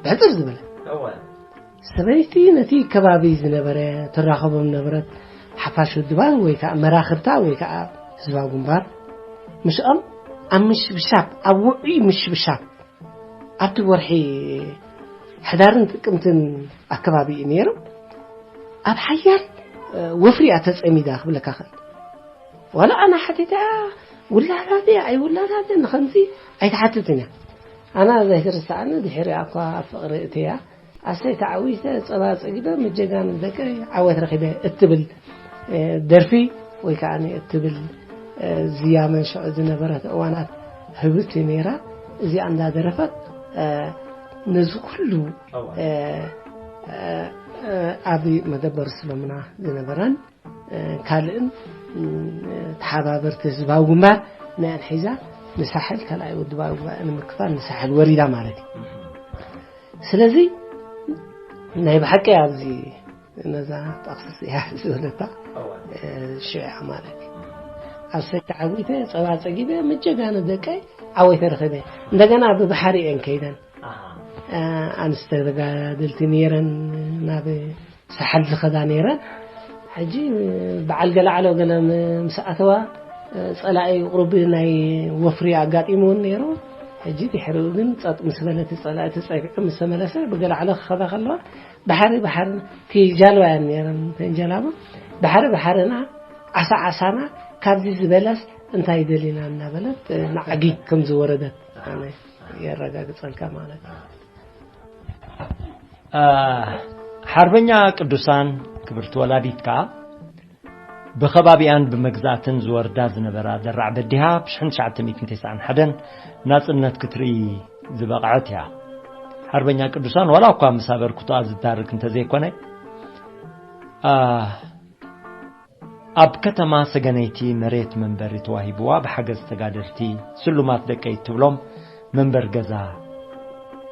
ብሕጽር ዝበለ። እዋ። ሰበይቲ ነቲ ከባቢ ዝነበረ ትራኸቦም ነበረት። ሓፋሽ ውድባት ወይ ከዓ መራኽብታ ወይ ከዓ ህዝባዊ ግንባር ምስኦም ኣብ ምሽብሻብ፣ ኣብ ውዑይ ምሽብሻብ ኣብቲ ወርሒ ሕዳርን ጥቅምትን ኣከባቢ እዩ ነይሩ። ኣብ ሓያል፣ እ፣ ወፍሪ እያ ተጸሚዳ ክብለካ ክእል። ዋላ ኣነ ሓቲተ ውላዳት እያ ኣይውላዳት እያ ንኸምዚ ኣይትሓትትን እያ። ኣነ ዘይትርስዓኒ ድሕሪኣ እኳ ኣብ ፍቕሪ እትያ ኣሰይ ተዓዊተ ጸባ ጸጊበ ምስ ጀጋኑ ደቀይ ዓወት ረኺበ እትብል፣ እ፣ ደርፊ ወይ ከዓ እትብል፣ እ፣ ዝያመ ሽዑ ዝነበረት እዋናት ህብቲ ነይራ። እዚኣ እንዳደረፈት፣ እ፣ ነዚ ኩሉ፣ እዋ። እ፣ እ፣ እ፣ ኣብ መደበር ስለምና ዝነበረን፣ እ፣ ካልእን፣ እ፣ ተሓባበርቲ ህዝባዊ ግንባር ናያን ሒዛ ንሳሕል ካልኣይ ውድባዊ ጉባኤ ንምክፋል ንሳሕል ወሪዳ ማለት እዩ። ስለዚ ናይ ብሓቂ ኣብዚ ነዛ ጠቕስስ እያ ዝበለታ፣ እዋ። እ፣ ሽዑ ማለት እዩ። ኣብ ሰይተ ዓዊተ ጸባ ጸጊበ ምስ ጀጋኑ ደቀይ ዓወት ረኺበ። እንደገና ብባሕሪ እየን ከይደን። ኣሃ። እ፣ ኣንስቲ ተጋደልቲ ነይረን ናብ ሳሕል ዝኸዳ ነይረን። ሕጂ በዓል ገላዕሎ ገለ ም-፣ ምስ ኣተዋ፣ እ፣ ጸላኢ ቁሩብ ናይ ወፍሪ ኣጋጢሙ እውን ነይሩ። ሕጂ ድሕሪኡ ግን ጸጥ ምስ በለ እቲ ጸላኢ ተጸፊዑ ምስ ተመለሰ ብገላዕሎ ክኸዳ ከለዋ ባሕሪ፣ ባሕሪ፣ እቲ ጃልባ እየን ነይረን፣ እተን ጀላቡ። ባሕሪ፣ ባሕርና፣ ዓሳ፣ ዓሳና፣ ካብዚ ዝበለስ እንታይ ደሊና እናበለት፣ እ፣ ንዓጊግ ከም ዝወረደት ኣነ የረጋግጸልካ ማለት እዩ። አ፣ ሓርበኛ ቅዱሳን ክብርቲ ወላዲትካ ብኸባቢኣን ብመግዛእትን ዝወርዳ ዝነበራ ደራዕ በዲሃ ብ ሽሕን ትሽዓተ ሚእትን ተስዓን ሓደን ናጽነት ክትርኢ ዝበቕዐት እያ። ሓርበኛ ቅዱሳን ዋላ እኳ ምስ ኣበርክቶኣ ዝዳርግ እንተዘይኮነ፣ ኣ፣ ኣብ ከተማ ሰገነይቲ መሬት መንበሪ ተዋሂብዋ ብሓገዝ ተጋደልቲ ስሉማት ደቀይ ትብሎም መንበር ገዛ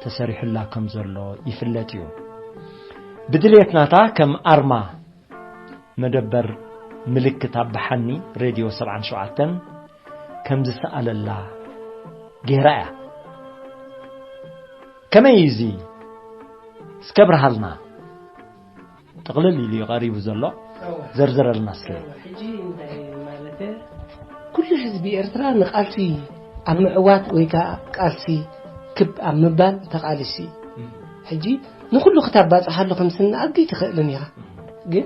ተሰሪሑላ ከም ዘሎ ይፍለጥ እዩ። ብድልየት ናታ ከም ኣርማ መደበር ምልክት ኣባሓኒ ሬድዮ ሰብዓን ሸውዓተን ከም ዝሰኣለላ ገይራ እያ። ከመይ እዩ እዚ? እስከ ብርሃልና። ጥቕልል ኢሉ እዩ ቀሪቡ ዘሎ። እወ። ዘርዝረልና እስከ። እወ፣ ሕጂ እንታይ ማለት፣ ኩሉ ህዝቢ ኤርትራ ንቃልሲ ኣብ ምዕዋት ወይ ከዓ ቃልሲ ክብ ኣብ ምባል ተቓሊሲ። እም። ሕጂ ንኹሉ ክተባጽሓሉ ከም ስንኣድ ኣይትኽእልን ኢኻ። እም። ግን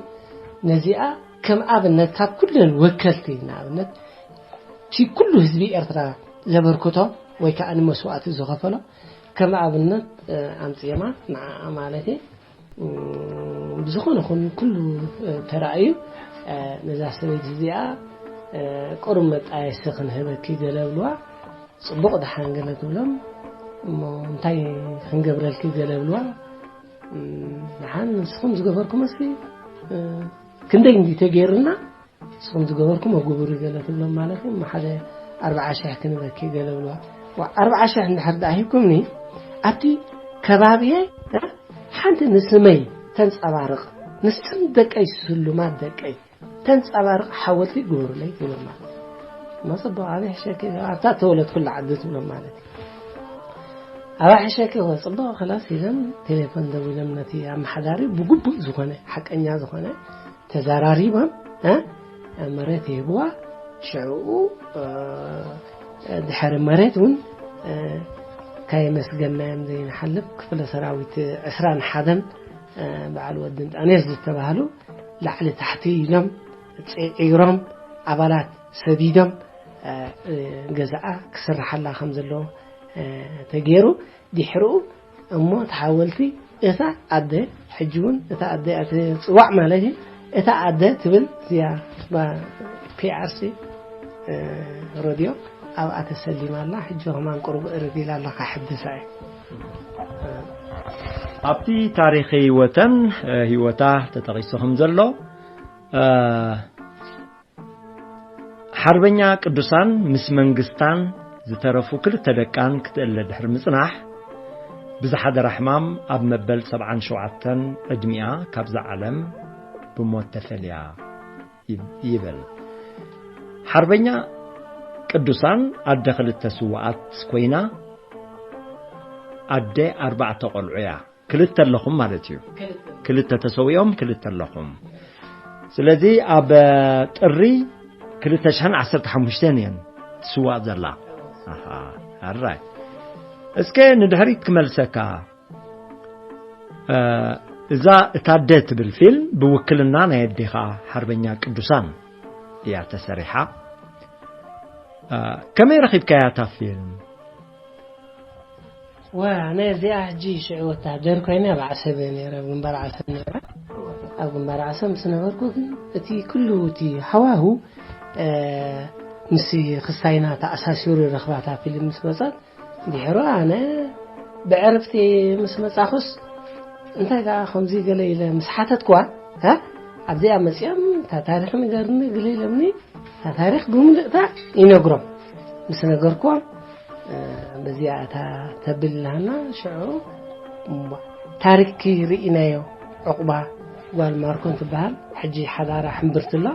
ነዚኣ ከም ኣብነት ካብ ኩለን ወከልቲ ንኣብነት እቲ ኩሉ ህዝቢ ኤርትራ ዘበርክቶ ወይ ከዓ ንመስዋእቲ ዝኸፈሎ ከም ኣብነት፣ እ፣ ኣምጺኤማ ንዓኣ ማለት እዩ። እም፣ ብዝኾነ ኹን ኩሉ፣ እ፣ ተራእዩ፣ እ፣ ነዛ ሰበይቲ እዚኣ፣ እ፣ ቁሩብ መጣየሲ ክንህበኪ ገለ ብልዋ፣ ጽቡቕ ደሓን ገለ ትብሎም፣ እሞ እንታይ ክንገብረልኪ ገለ ብልዋ፣ እም፣ ደሓን ንስኹም ዝገበርኩሞሲ፣ እ፣ ክንደይ እንዲ ተገይሩና፣ ንስኹም ዝገበርኩሞ ግቡር እዩ ገለ ትብሎም ማለት እዩ። እሞ ሓደ ኣርብዓ ሽሕ ክንበኪ ገለ ብልዋ። ዋ፣ ኣርብዓ ሽሕ እንድሕር ደኣ ሂብኩምኒ፣ ኣብቲ ከባቢየ፣ እ፣ ሓንቲ ንስመይ ተንጸባርቕ፣ ንስም ደቀይ፣ ስሉማት ደቀይ ተንጸባርቕ ሓወልቲ ግበሩለይ ትብሎም ማለት እዩ። እሞ ጽቡቕ፣ ኣበይ ሕሸኪ፣ ኣብታ ተወለድኩላ ዓዲ ትብሎም ማለት እዩ። ኣበይ ሕሸኪ፣ ጽቡቕ፣ ክላስ ኢሎም ቴሌፎን ደዊሎም ነቲ ኣመሓዳሪ ብግቡእ ዝኾነ፣ ሓቀኛ ዝኾነ ተዘራሪቦም፣ እ፣ መሬት ይህብዋ። ሽዕኡ፣ እ፣ ድሕሪ መሬት እውን፣ እ፣ ካየመስገናዮም ዘይንሓልፍ ክፍለ ሰራዊት ዕስራን ሓደን፣ እ፣ በዓል ወዲ እንጣንዮስ ዝተባህሉ ላዕሊ ታሕቲ ኢሎም ጽዒሮም ኣባላት ሰዲዶም፣ እ፣ እ፣ ገዛኣ ክስርሓላ ከም ዘለዎ፣ እ፣ ተገይሩ። ድሕሪኡ እሞ እቲ ሓወልቲ እታ ኣደ፣ ሕጂ እውን እታ ኣደ እያ ትጽዋዕ ማለት እዩ። እታ ኣደ ትብል እዚኣ ባ-፣ ፒ ኣር ሲ፣ እ፣ ሮድዮ ኣብኣ ተሰሊማ ኣላ። ሕጂ ከማን ቁሩብ እርግ ኢላ ኣላ፣ ክሕድሳ እየ። ኣብቲ ታሪኽ ህይወተን፣ እ፣ ህይወታ ተጠቒሱ ከም ዘሎ፣ እ፣ ሓርበኛ ቅዱሳን ምስ መንግስታን ዝተረፉ ክልተ ደቃን ክትእለ ድሕሪ ምጽናሕ፣ ብዝሓደራ ሕማም ኣብ መበል ሰብዓን ሸውዓተን ዕድሚኣ ካብዛ ዓለም ብሞት ተፈልያ ይብ-፣ ይብል። ሓርበኛ ቅዱሳን ኣደ ክልተ ስውኣት ኮይና፣ ኣደ ኣርባዕተ ቆልዑ እያ። ክልተ ኣለኹም ማለት እዩ። ክልተ። ክልተ ተሰዊኦም፣ ክልተ ኣለኹም። ስለዚ ኣብ ጥሪ ክልተ ሽሕን ዓሰርተ ሓሙሽተን እየን ትስዋእ ዘላ። ኣሃ፣ ኣራይ። እስከ ንድሕሪት ክመልሰካ። እ፣ እዛ እታ ኣደ ትብል ፊልም ብውክልና ናይ ኣዴኻ ሓርበኛ ቅዱሳን እያ ተሰሪሓ። እ፣ ከመይ ረኺብካያ እታ ፊልም? ዋ፣ ኣነ እዚኣ ሕጂ ሽዑ ወታደር ኮይነ ኣብ ዓሰብ እየ ነይረ፣ ኣብ ግንባር ዓሰብ ነይረ። ኣብ ግንባር ዓሰብ ምስ ነበርኩ ግን እቲ ኩሉ እቲ ሃዋሁ፣ እ፣ ምስ ክስታይና ተኣሳሲሩ ረኽባታ ፊልም ምስ መጸት፣ ድሕሩ ኣነ ብዕርፍቲ ምስ መጻኹስ እንታይ ደኣ ከምዚ ገለ ኢለ ምስ ሓተትኩዋ፣ እ፣ ኣብዚኣ መጺኦም እታ ታሪኽ ንገርኒ ገለ ኢሎምኒ፣ እታ ታሪኽ ብምልእታ ይነግሮም። ምስ ነገርኩዎም፣ እ፣ በዚኣ እታ ተብል ኣለሃና፣ ሽዑ እሞ ታሪኽኪ ርኢናዮ፣ ዕቑባ ጓል ማርኮን ትበሃል፣ ሕጂ ሓዳራ ሕምብርቲ ኣሎ፣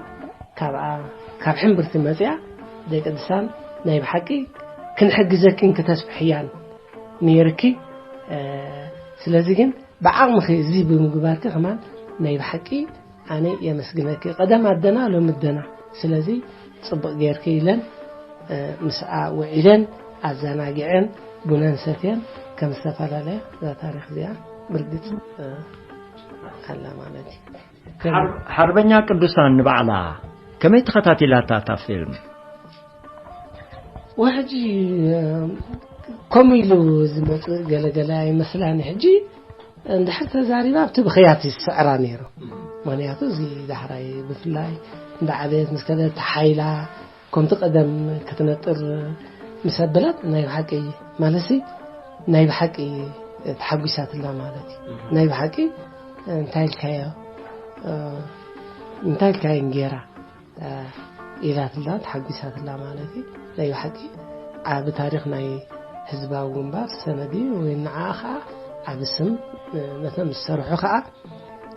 ካብኣ፣ ካብ ሕምብርቲ መጺኣ፣ ደቂ ቅዱሳን ናይ ብሓቂ ክንሕግዘኪን ክተስፍሕያን ነይርኪ። እ፣ ስለዚ ግን ብዓቕምኺ እዚ ብምግባርኪ ከማን ናይ ብሓቂ ኣነ የመስግነኪ። ቀደም ኣደና ሎሚ ኣደና። ስለዚ ጽቡቕ ጌርኪ ኢለን፣ እ፣ ምስኣ ውዒለን ኣዘናጊዐን ቡነን ሰትየን ከም ዝተፈላለያ እዛ ታሪኽ እዚኣ ብርግጽ፣ እ፣ ኣላ ማለት እዩ። ሓር-፣ ሓርበኛ ቅዱሳን ንባዕላ ከመይ ተኸታቲላታ እታ ፊልም? ወሕጂ፣ እ፣ ከምኡ ኢሉ ዝመጽእ ገለገለ ኣይመስላን። ሕጂ እንድሕር ተዛሪባ ኣብቲ ብኽያት ይስዕራ ነይሩ። ምኽንያቱ እዚ ዳሕራይ ብፍላይ እንዳ ዓበየት ምስ ከደ ተሓይላ ከምቲ ቀደም ክትነጥር ምስ ኣበለት ናይ ብሓቂ ማለትሲ ናይ ብሓቂ ተሓጒሳትላ ማለት እዩ። ናይ ብሓቂ እንታይ ኢልካዮ እንታይ ኢልካዮ ገይራ ኢላትላ ተሓጒሳትላ ማለት እዩ። ናይ ብሓቂ ዓቢ ታሪኽ ናይ ህዝባዊ ግንባር ሰነድ እዩ። ወይ ንዓ ኸዓ ዓቢ ስም ነቶም ዝሰርሑ ኸዓ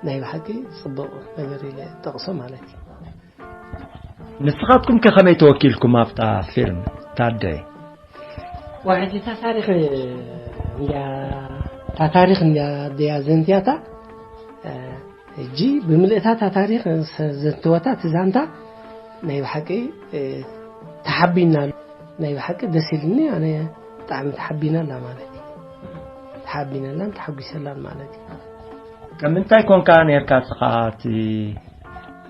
ናይ ብሓቂ ጽቡቕ ነገር ኢለ ጠቕሶ ማለት እዩ። ንስኻትኩም ከ ከመይ ተወኪልኩም ኣብታ ፊልም ታደ? ዋሕጂ እታ ታሪኽ እንድያ እታ ታሪኽ እንድያ ድያ ዘንትያታ ሕጂ ብምልእታ እታ ታሪኽ ዘንትወታ እቲ ዛንታ ናይ ብሓቂ ተሓቢና ናይ ብሓቂ ደስ ኢልኒ። ኣነ ብጣዕሚ ተሓቢና ኣላ ማለት እዩ። ተሓቢና ኣላን ተሓጒሰላን ማለት እዩ። ከምንታይ ኮንካ ነርካ ስኻ እቲ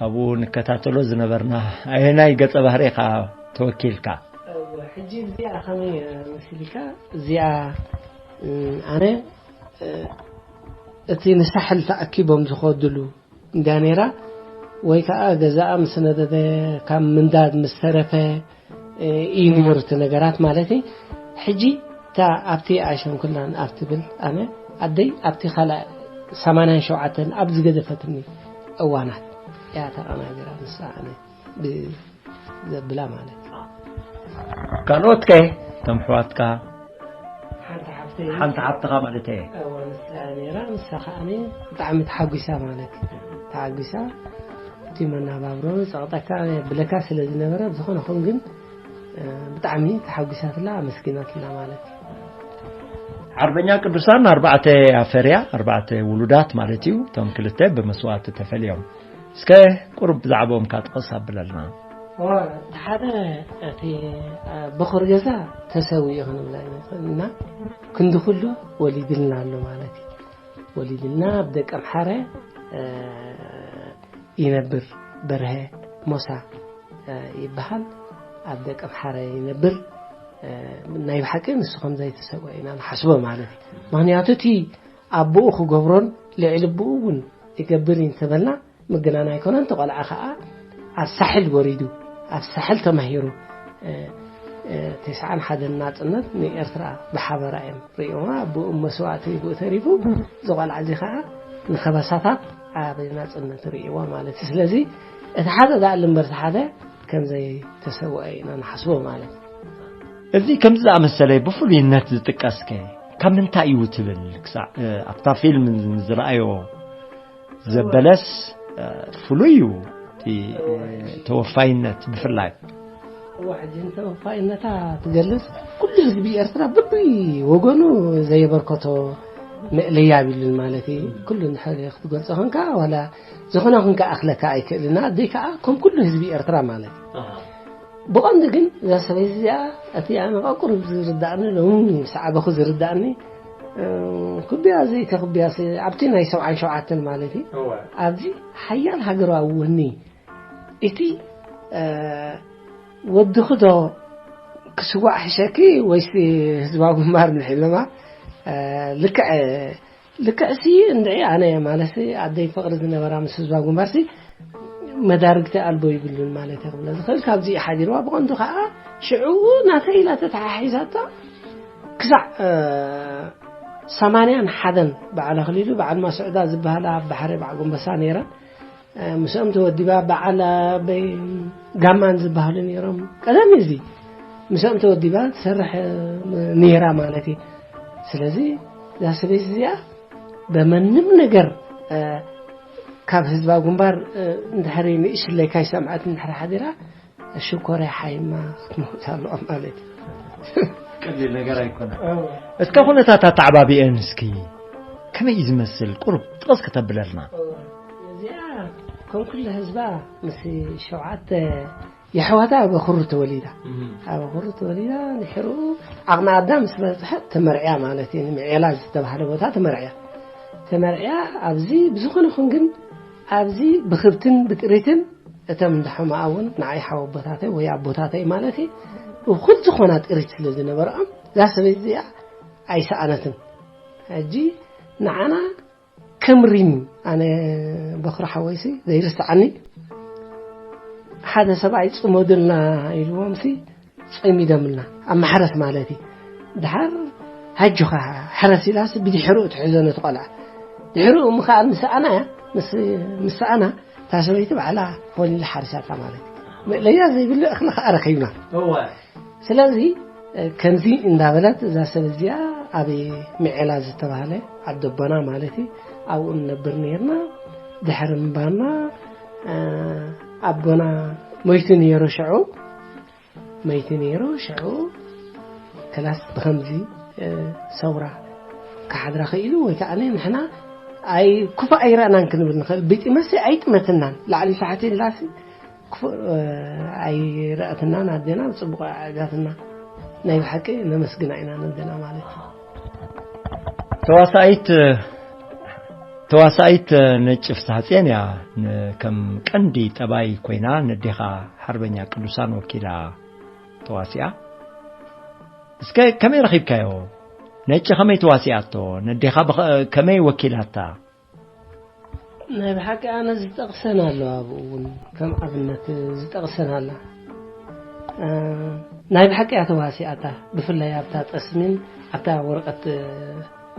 ኣብኡ ንከታተሎ ዝነበርና ኣየናይ ገጸ ባህሪ ኢኻ ተወኪልካ? ሕጂ እዚኣ ከመይ መሲልካ እዚኣ ኣነ እቲ ንሳሕል ተኣኪቦም ዝኸድሉ እንዳ ነራ ወይ ከዓ ገዛኣ ምስ ነደደ ካብ ምንዳድ ምስ ተረፈ እዩ ነሩ እቲ ነገራት ማለት ሕጂ እታ ኣብቲ ኣይሸንኩላን ኣብ ትብል ኣነ ኣደይ ኣብቲ ካልኣ ሰማንያን ሸውዓተን ኣብ ዝገደፈትኒ እዋናት እያ ተቐናቢራ ንሳ ኣነ ዘብላ ማለት ካልኦት ከ ከም ሕዋትካ ሓንቲ ሓፍቲ ሓንቲ ሓፍትኻ ማለት እየ እዋ ንሳ እያ ነይራ። ንሳ ከዓኒ ብጣዕሚ ተሓጒሳ ማለት እዩ። ተሓጒሳ እቲ መናባብሮ ጸቕጠካ ብለካ ስለ ዝነበረ ብዝኾነ ኹን ግን ብጣዕሚ ተሓጒሳትላ ኣመስጊናትላ ማለት እዩ። ዓርበኛ ቅዱሳን ኣርባዕተ ኣፈርያ ኣርባዕተ ውሉዳት ማለት እዩ። እቶም ክልተ ብመስዋእቲ ተፈልዮም። እስከ ቁሩብ ብዛዕባኦም ካጥቕስ ኣብለልና። ሓደ እቲ በኹር ገዛ ተሰዊኡ ክንብላ ንኽእል እና ክንዲ ኩሉ ወሊድልና ኣሎ ማለት እዩ። ወሊድልና ኣብ ደቀምሓረ ይነብር። በርሀ ሞሳ ይበሃል። ኣብ ደቀምሓረ ይነብር። ናይ ብሓቂ ንሱ ከም ዘይተሰወ ኢና ንሓስቦ ማለት እዩ። ምክንያቱ እቲ ኣቦኡ ክገብሮን ልዕሊ ኣቦኡ እውን ይገብር እዩ እንተበልና ምግናን ኣይኮነን። ተቆልዓ ከዓ ኣብ ሳሕል ወሪዱ ኣብ ሳሕል ተማሂሩ ተስዓን ሓደን ናፅነት ንኤርትራ ብሓበራ እዮም ርእዮማ። ኣቦኡ መስዋእቲ ብኡ ተሪፉ ዝቆልዓ እዚ ከዓ ንኸበሳታት ኣብ ናፅነት ርእይዋ ማለት እዩ። ስለዚ እቲ ሓደ ዳኣ ልምበር ሓደ ከም ዘይተሰወአ ኢና ንሓስቦ ማለት እዩ። እዚ ከምዚ ዝኣመሰለ ብፍሉይነት ዝጥቀስከ ካብ ምንታይ እዩ ትብል? ክሳዕ ኣብታ ፊልም ዝረኣዮ ዘበለስ ፍሉይ እዩ እቲ ተወፋይነት ብፍላይ እዋ ሕጂ ንተወፋይነታ ትገልጽ ኩሉ ህዝቢ ኤርትራ ብቢ ወገኑ ዘየበርከቶ መእለያ ቢሉን ማለት እዩ። ኩሉ ንሕል ክትገልጾ ኸንካ ዋላ ዝኾነ ኹንካ ኣኽለካ ኣይክእልና ኣደይ ከዓ ከም ኩሉ ህዝቢ ኤርትራ ማለት እዩ። ብቐንዱ ግን እዛ ሰበይቲ እዚኣ እቲ ኣነ ቁሩብ ዝርዳእኒ ሎሚ ምስ ዓበኹ ዝርዳእኒ ኩቢያ ዘይተኽቢያ ኣብቲ ናይ ሰብዓን ሸውዓተን ማለት እዩ። ኣብዚ ሓያል ሃገራዊ ወኒ እቲ ወድኺ ዶ ክስዋዕ ሕሸኪ ወይስ ህዝባዊ ግንባር ንሒለማ ልክዕ ልክዕሲ እንድዒ ኣነ ማለት ኣደይ ፍቕሪ ዝነበራ ምስ ህዝባዊ ግንባርሲ መዳርግቲ ኣልቦ ይብሉን ማለት እየ ክብለ ዝኽእል። ካብዚ ሓዲርዋ ብቐንዱ ከዓ ሽዑ ናተይ ኢላ ተተሓሒዛቶ ክሳዕ ሰማንያን ሓደን በዓል ኣኽሊሉ በዓል ማስዕዳ ዝበሃላ ኣብ ባሕሪ በዓል ጎንበሳ ነይረን። ምስኦም ተወዲባ በዓል ኣበይ ጋማን ዝበሃሉ ነይሮም። ቀደም እዚ ምስኦም ተወዲባ ትሰርሕ ነይራ ማለት እዩ። ስለዚ እዛ ሰበይቲ እዚኣ በመንም ነገር ካብ ህዝባዊ ግንባር እንድሕሪ ንእሽለይ ካይሰምዐት እንድሕሪ ሓዲራ ሽኮርያ ሓይማ ክትመውት ኣለዋ ማለት እዩ። ቀሊል ነገር ኣይኮነ። እስከ ኩነታት ኣተዓባቢአን እስኪ ከመይ እዩ ዝመስል ቁሩብ ጥቕስ ከተብለልና። እዚኣ ከም ኩሉ ህዝባ ምስ ሸውዓተ የሕዋታ ኣብ ኣኹሩ ተወሊዳ ኣብ ኣኹሩ ተወሊዳ ድሕርኡ ዓቕሚ ኣዳም ምስ በፅሐት ተመርዕያ ማለት እዩ። ንምዕላ ዝተባህለ ቦታ ተመርዕያ ተመርዕያ ኣብዚ ብዝኾነ ኹን ግን ኣብዚ ብክብትን ብጥሪትን እቶም እንዳ ሕማኣ እውን ንዓይ ሓወቦታተይ ወይ ኣቦታተይ ማለት እዩ እኹል ዝኾና ጥሪት ስለ ዝነበርኦም እዛ ሰበይቲ እዚኣ ኣይሰኣነትን። ሕጂ ንዓና ከም ሪም፣ ኣነ በኹሪ ሓወይሲ ዘይርስዓኒ፣ ሓደ ሰብኣይ ጽመዱልና ኢልዎም ሲ ጸሚዶምልና፣ ኣብ ማሕረስ ማለት እዩ። ድሓር ሃጆኻ ሕረስ ኢላስ ብድሕሪኡ ትሕዞ ነቲ ቆልዓ። ድሕሪኡ ምኽኣል ምስ ሰኣና እያ፣ ምስ፣ ምስ ሰኣና እታ ሰበይቲ ባዕላ ኮሊላ ሓሪሳታ ማለት እዩ። መእለያ ዘይብሉ እኽሊ ከኣ ረኺብና። እወ። ስለዚ፣ እ፣ ከምዚ እንዳበለት እዛ ሰብ እዚኣ ኣብ ምዔላ ዝተባህለ ዓዲ ኣቦና ማለት እዩ፣ ኣብኡ ንነብር ነርና። ድሕሪ ምንባርና፣ እ፣ ኣቦና ሞይቱ ነይሩ ሽዑ። መይቲ ነይሩ። ሽዑ ክላስ ብኸምዚ፣ እ፣ ሰውራ ክሓድራ ክኢሉ ወይ ከዓ ንሕና ኣይ-፣ ክፉእ ኣይረኣናን ክንብል ንኽእል። ብጢመሲ ኣይጥመትናን። ላዕሊ ታሕቲ ኢላሲ ክፉእ፣ እ፣ ኣይረኣትናን ኣዴና፣ ብጽቡቕ ኣዕጋትና። ናይ ብሓቂ ነመስግና ኢና ነዴና ማለት እዩ። ተዋሳኢት፣ ተዋሳኢት ነጭ ፍስሃጽዮን እያ። ን-፣ ከም ቀንዲ ጠባይ ኮይና ነዴኻ ሓርበኛ ቅዱሳን ወኪላ ተዋሲኣ። እስከ ከመይ ረኺብካዮ? ነጭ ከመይ ተዋሲኣቶ? ነዴኻ ብኸ-፣ ከመይ ወኪላታ? ናይ ብሓቂ ኣነ ዝጠቕሰን ኣሎ፣ ኣብኡ እውን ከም ኣብነት ዝጠቕሰን ኣላ። እ፣ ናይ ብሓቂ እያ ተዋሲኣታ፣ ብፍላይ ኣብታ ጠስሚን ኣብታ ወረቐት፣ እ፣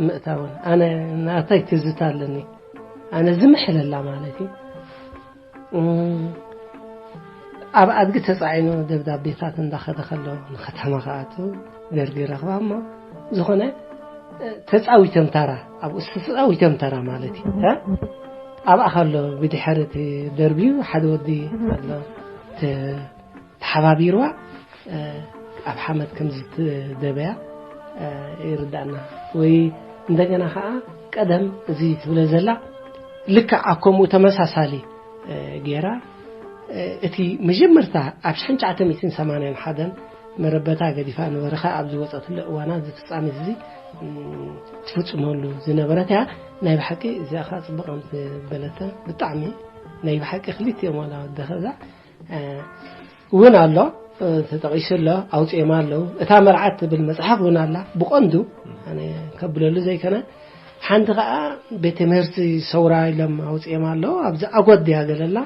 ምእታውን። ኣነ ናተይ ትዝታ ኣለኒ፣ ኣነ ዝምሕለላ ማለት እዩ። እም፣ ኣብ ኣድጊ ተጻዒኑ ደብዳቤታት እንዳኸደ ከሎ ንከተማ ክኣቱ ደርጊ ረኽባ እሞ፣ ዝኾነ፣ እ፣ ተጻዊቶም ታራ፣ ኣብኡ ተጻዊቶም ታራ ማለት እዩ። እ? ኣብኣ ከሎ ብድሕሪ እቲ ደርብዩ ሓደ ወዲ ኣሎ። ተ-፣ ተሓባቢርዋ፣ እ፣ ኣብ ሓመድ ከም ዝትደበያ፣ እ፣ ይርዳእና። ወይ እንደገና ከኣ ቀደም እዚ ትብለ ዘላ ልክዕ ኣብ ከምኡ ተመሳሳሊ፣ እ፣ ጌራ፣ እ፣ እቲ መጀመርታ ኣብ ሽሕን ትሽዓተ ሚእትን ሰማንያን ሓደን መረበታ ገዲፋ ንበረኻ ኣብ ዝወጸትሉ እዋና እዚ ፍጻሜ እዚ፣ እም፣ ትፍጽመሉ ዝነበረት እያ። ናይ ብሓቂ እዚኣ ኸኣ ጽቡቕ ከም ዝበለተ ብጣዕሚ ናይ ብሓቂ ክልቲኦም ዋላ ወዲ ኸዛ፣ እ፣ እውን ኣሎ፣ እ፣ ተጠቒሱ ኣሎ፣ ኣውጺኦም ኣለዉ። እታ መርዓት ትብል መጽሓፍ እውን ኣላ። ብቐንዱ ኣነ ከብለሉ ዘይከነ ሓንቲ ኸኣ ቤት ትምህርቲ ሰውራ ኢሎም ኣውጺኦም ኣለዉ። ኣብዚ ኣጎድ እያ ገለላ፣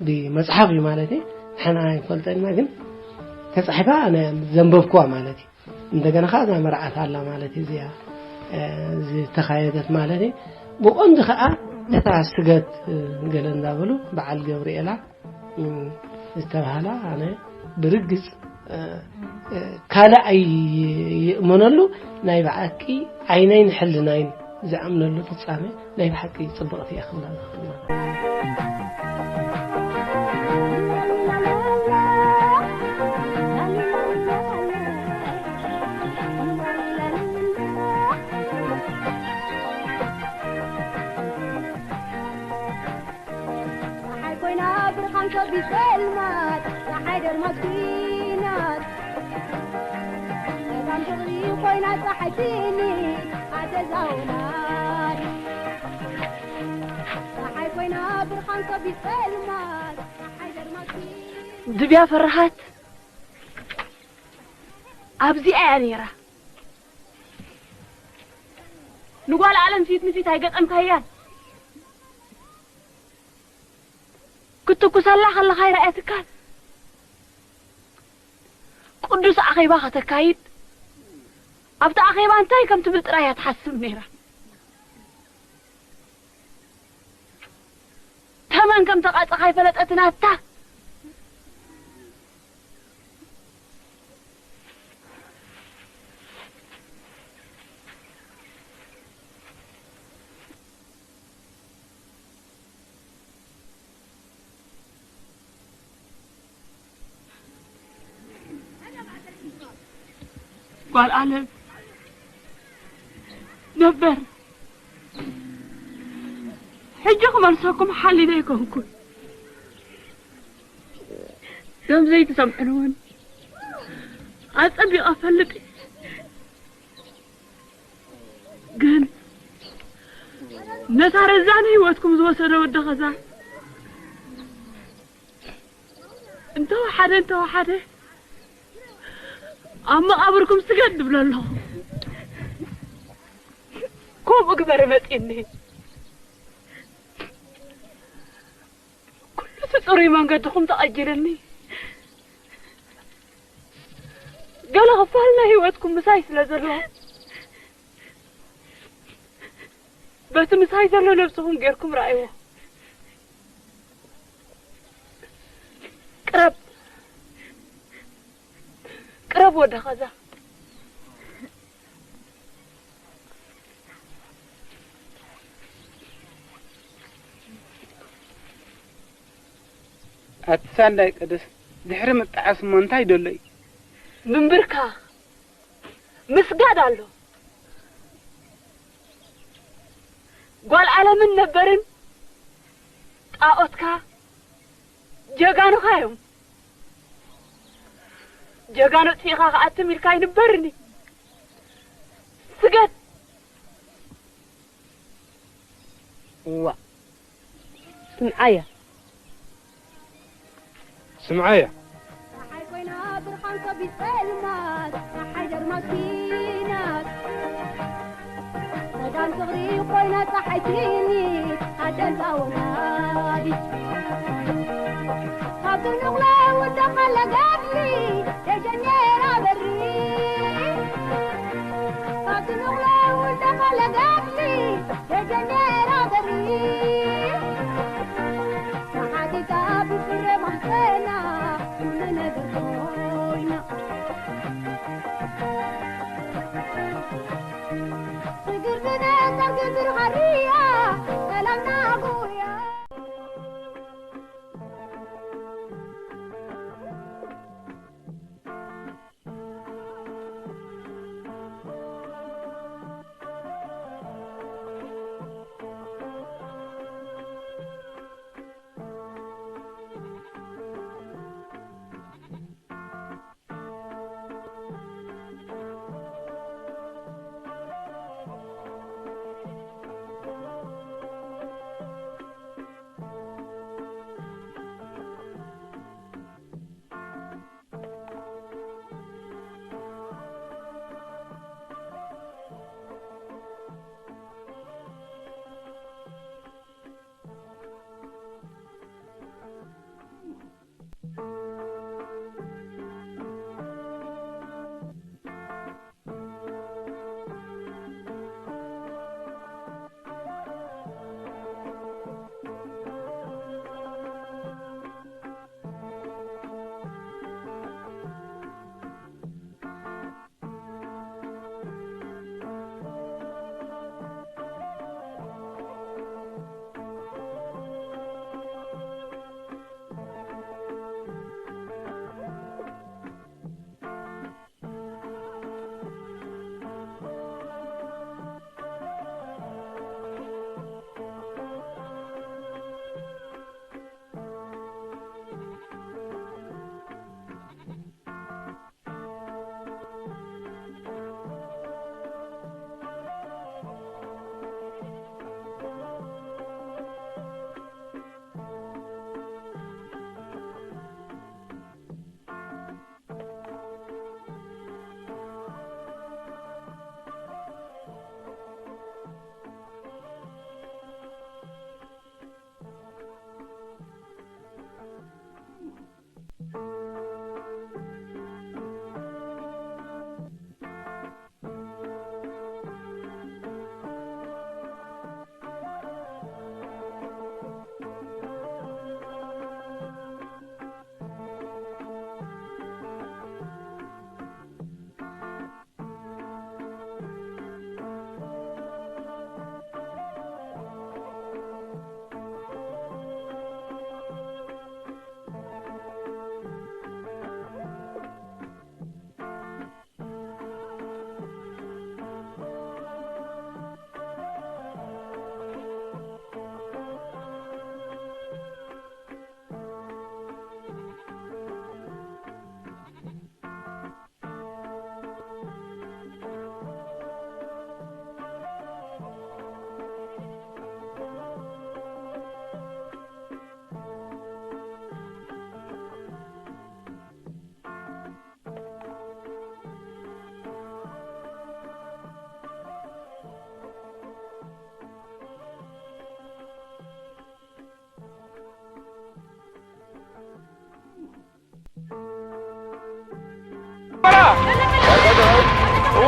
ብመጽሓፍ እዩ ማለት እዩ። ንሕና ኣይንፈልጠን ኢና፣ ግን ተጻሒፋ ኣነ ዘንበብኩዋ ማለት እዩ። እንደገና ኸኣ እዛ መርዓት ኣላ ማለት እዩ፣ እዚኣ፣ እ፣ ዝተኻየደት ማለት እዩ። ብቐንዱ ኸኣ እታ ስገት፣ እ፣ ገለ እንዳበሉ በዓል ገብርኤላ፣ እ፣ ዝተባህላ ኣነ ብርግጽ፣ እ፣ እ፣ ካልእ ኣይእመነሉ፣ ናይ ብሓቂ ዓይነይን ሕልናይን ዝኣምነሉ ፍጻሜ ናይ ብሓቂ ጽብቕቲ እያ ክብላ ዝኽእል ማለት እዩ። ፀሓይ ኮይና ብርሃን ከቢድ ፀልማት፣ ፀሓይ ደርማት ኲናት። ሰላም ፍቕሪ ኮይና ፀሓይ ትኒ ኣተዛውናት። ፀሓይ ኮይና ብርሃን ከቢድ ፀልማት፣ ፀሓይ ደርማት ኲናት። ድብያ ፈራሃት ኣብዚኣ እያ ነይራ። ንጓል ዓለም ፊት ንፊት ኣይገጠምካያን። ክትትኩሰላ ከለኻ ኣይረኣየትካን። ቅዱስ ኣኼባ ከተካይድ ኣብቲ ኣኼባ እንታይ ከም ትብል ጥራይ እያ ትሓስብ ነይራ። ተመን ከም ተቓጸኻ ኣይፈለጠትን ኣታ። ጓል ኣለም ነበር ሕጂ ክመልሰኩም ሓሊነ ኣይኮንኩን። ከም ዘይትሰምዕን እውን ኣጸቢቐ እፈልጥ። ግን ነታ ረዛን ህይወትኩም ዝወሰደ ወዲ ኸዛ እንተወሓደ እንተወሓደ ኣብ መቓብርኩም ስገድ ድብሎ ኣለኹ። ከምኡ ግበረ መጺኒ። እቲ ጽሩይ መንገድኹም ተቐይርኒ። ገለ ክፋል ናይ ህይወትኩም ምሳይ ስለ ዘሎ፣ በቲ ምሳይ ዘሎ ነብስኹም ጌርኩም ረኣይዎ። ቅረብ፣ ቅረብ ወዲ ኸዛ። ኣቲ ሳንዳይ ቅድስት፣ ድሕሪ ምጥዓስ እሞ እንታይ ደሎ እዩ? ምንብርካኽ ምስጋድ ኣሎ። ጓል ዓለምን ነበርን ጣዖትካ ጀጋኑኻ እዮም። ጀጋኑ ጥኢኻ ክኣትም ኢልካ ይንበርኒ። ስገድ። እዋ ስምዓያ ስምዓያ ፀሓይ ኮይና ብርሃን ከቢድ ፀልማት ፀሓይ ደርማት ኪናት መዳን ፍቕሪ ኮይና ፀሓይ ትንቢት ኣደንታ ወላዲት ካብ ድንቑላ ውደቕ ኣለ ገድሊ ደጀኔራ በሪ ካብ ድንቑላ ውደቕ ኣለ ገድሊ ደጀኔራ በሪ ተሓቲታ ብፍረ ማህፀና ኩሉ ነገር ኮይና ስግር ብነፃ ግብር ሃርያ ሰላምና ጉያ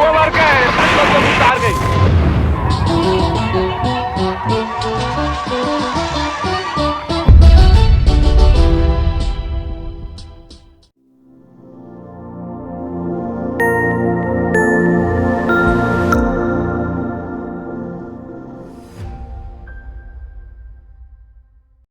Cobarca, el Atlético de Butarque.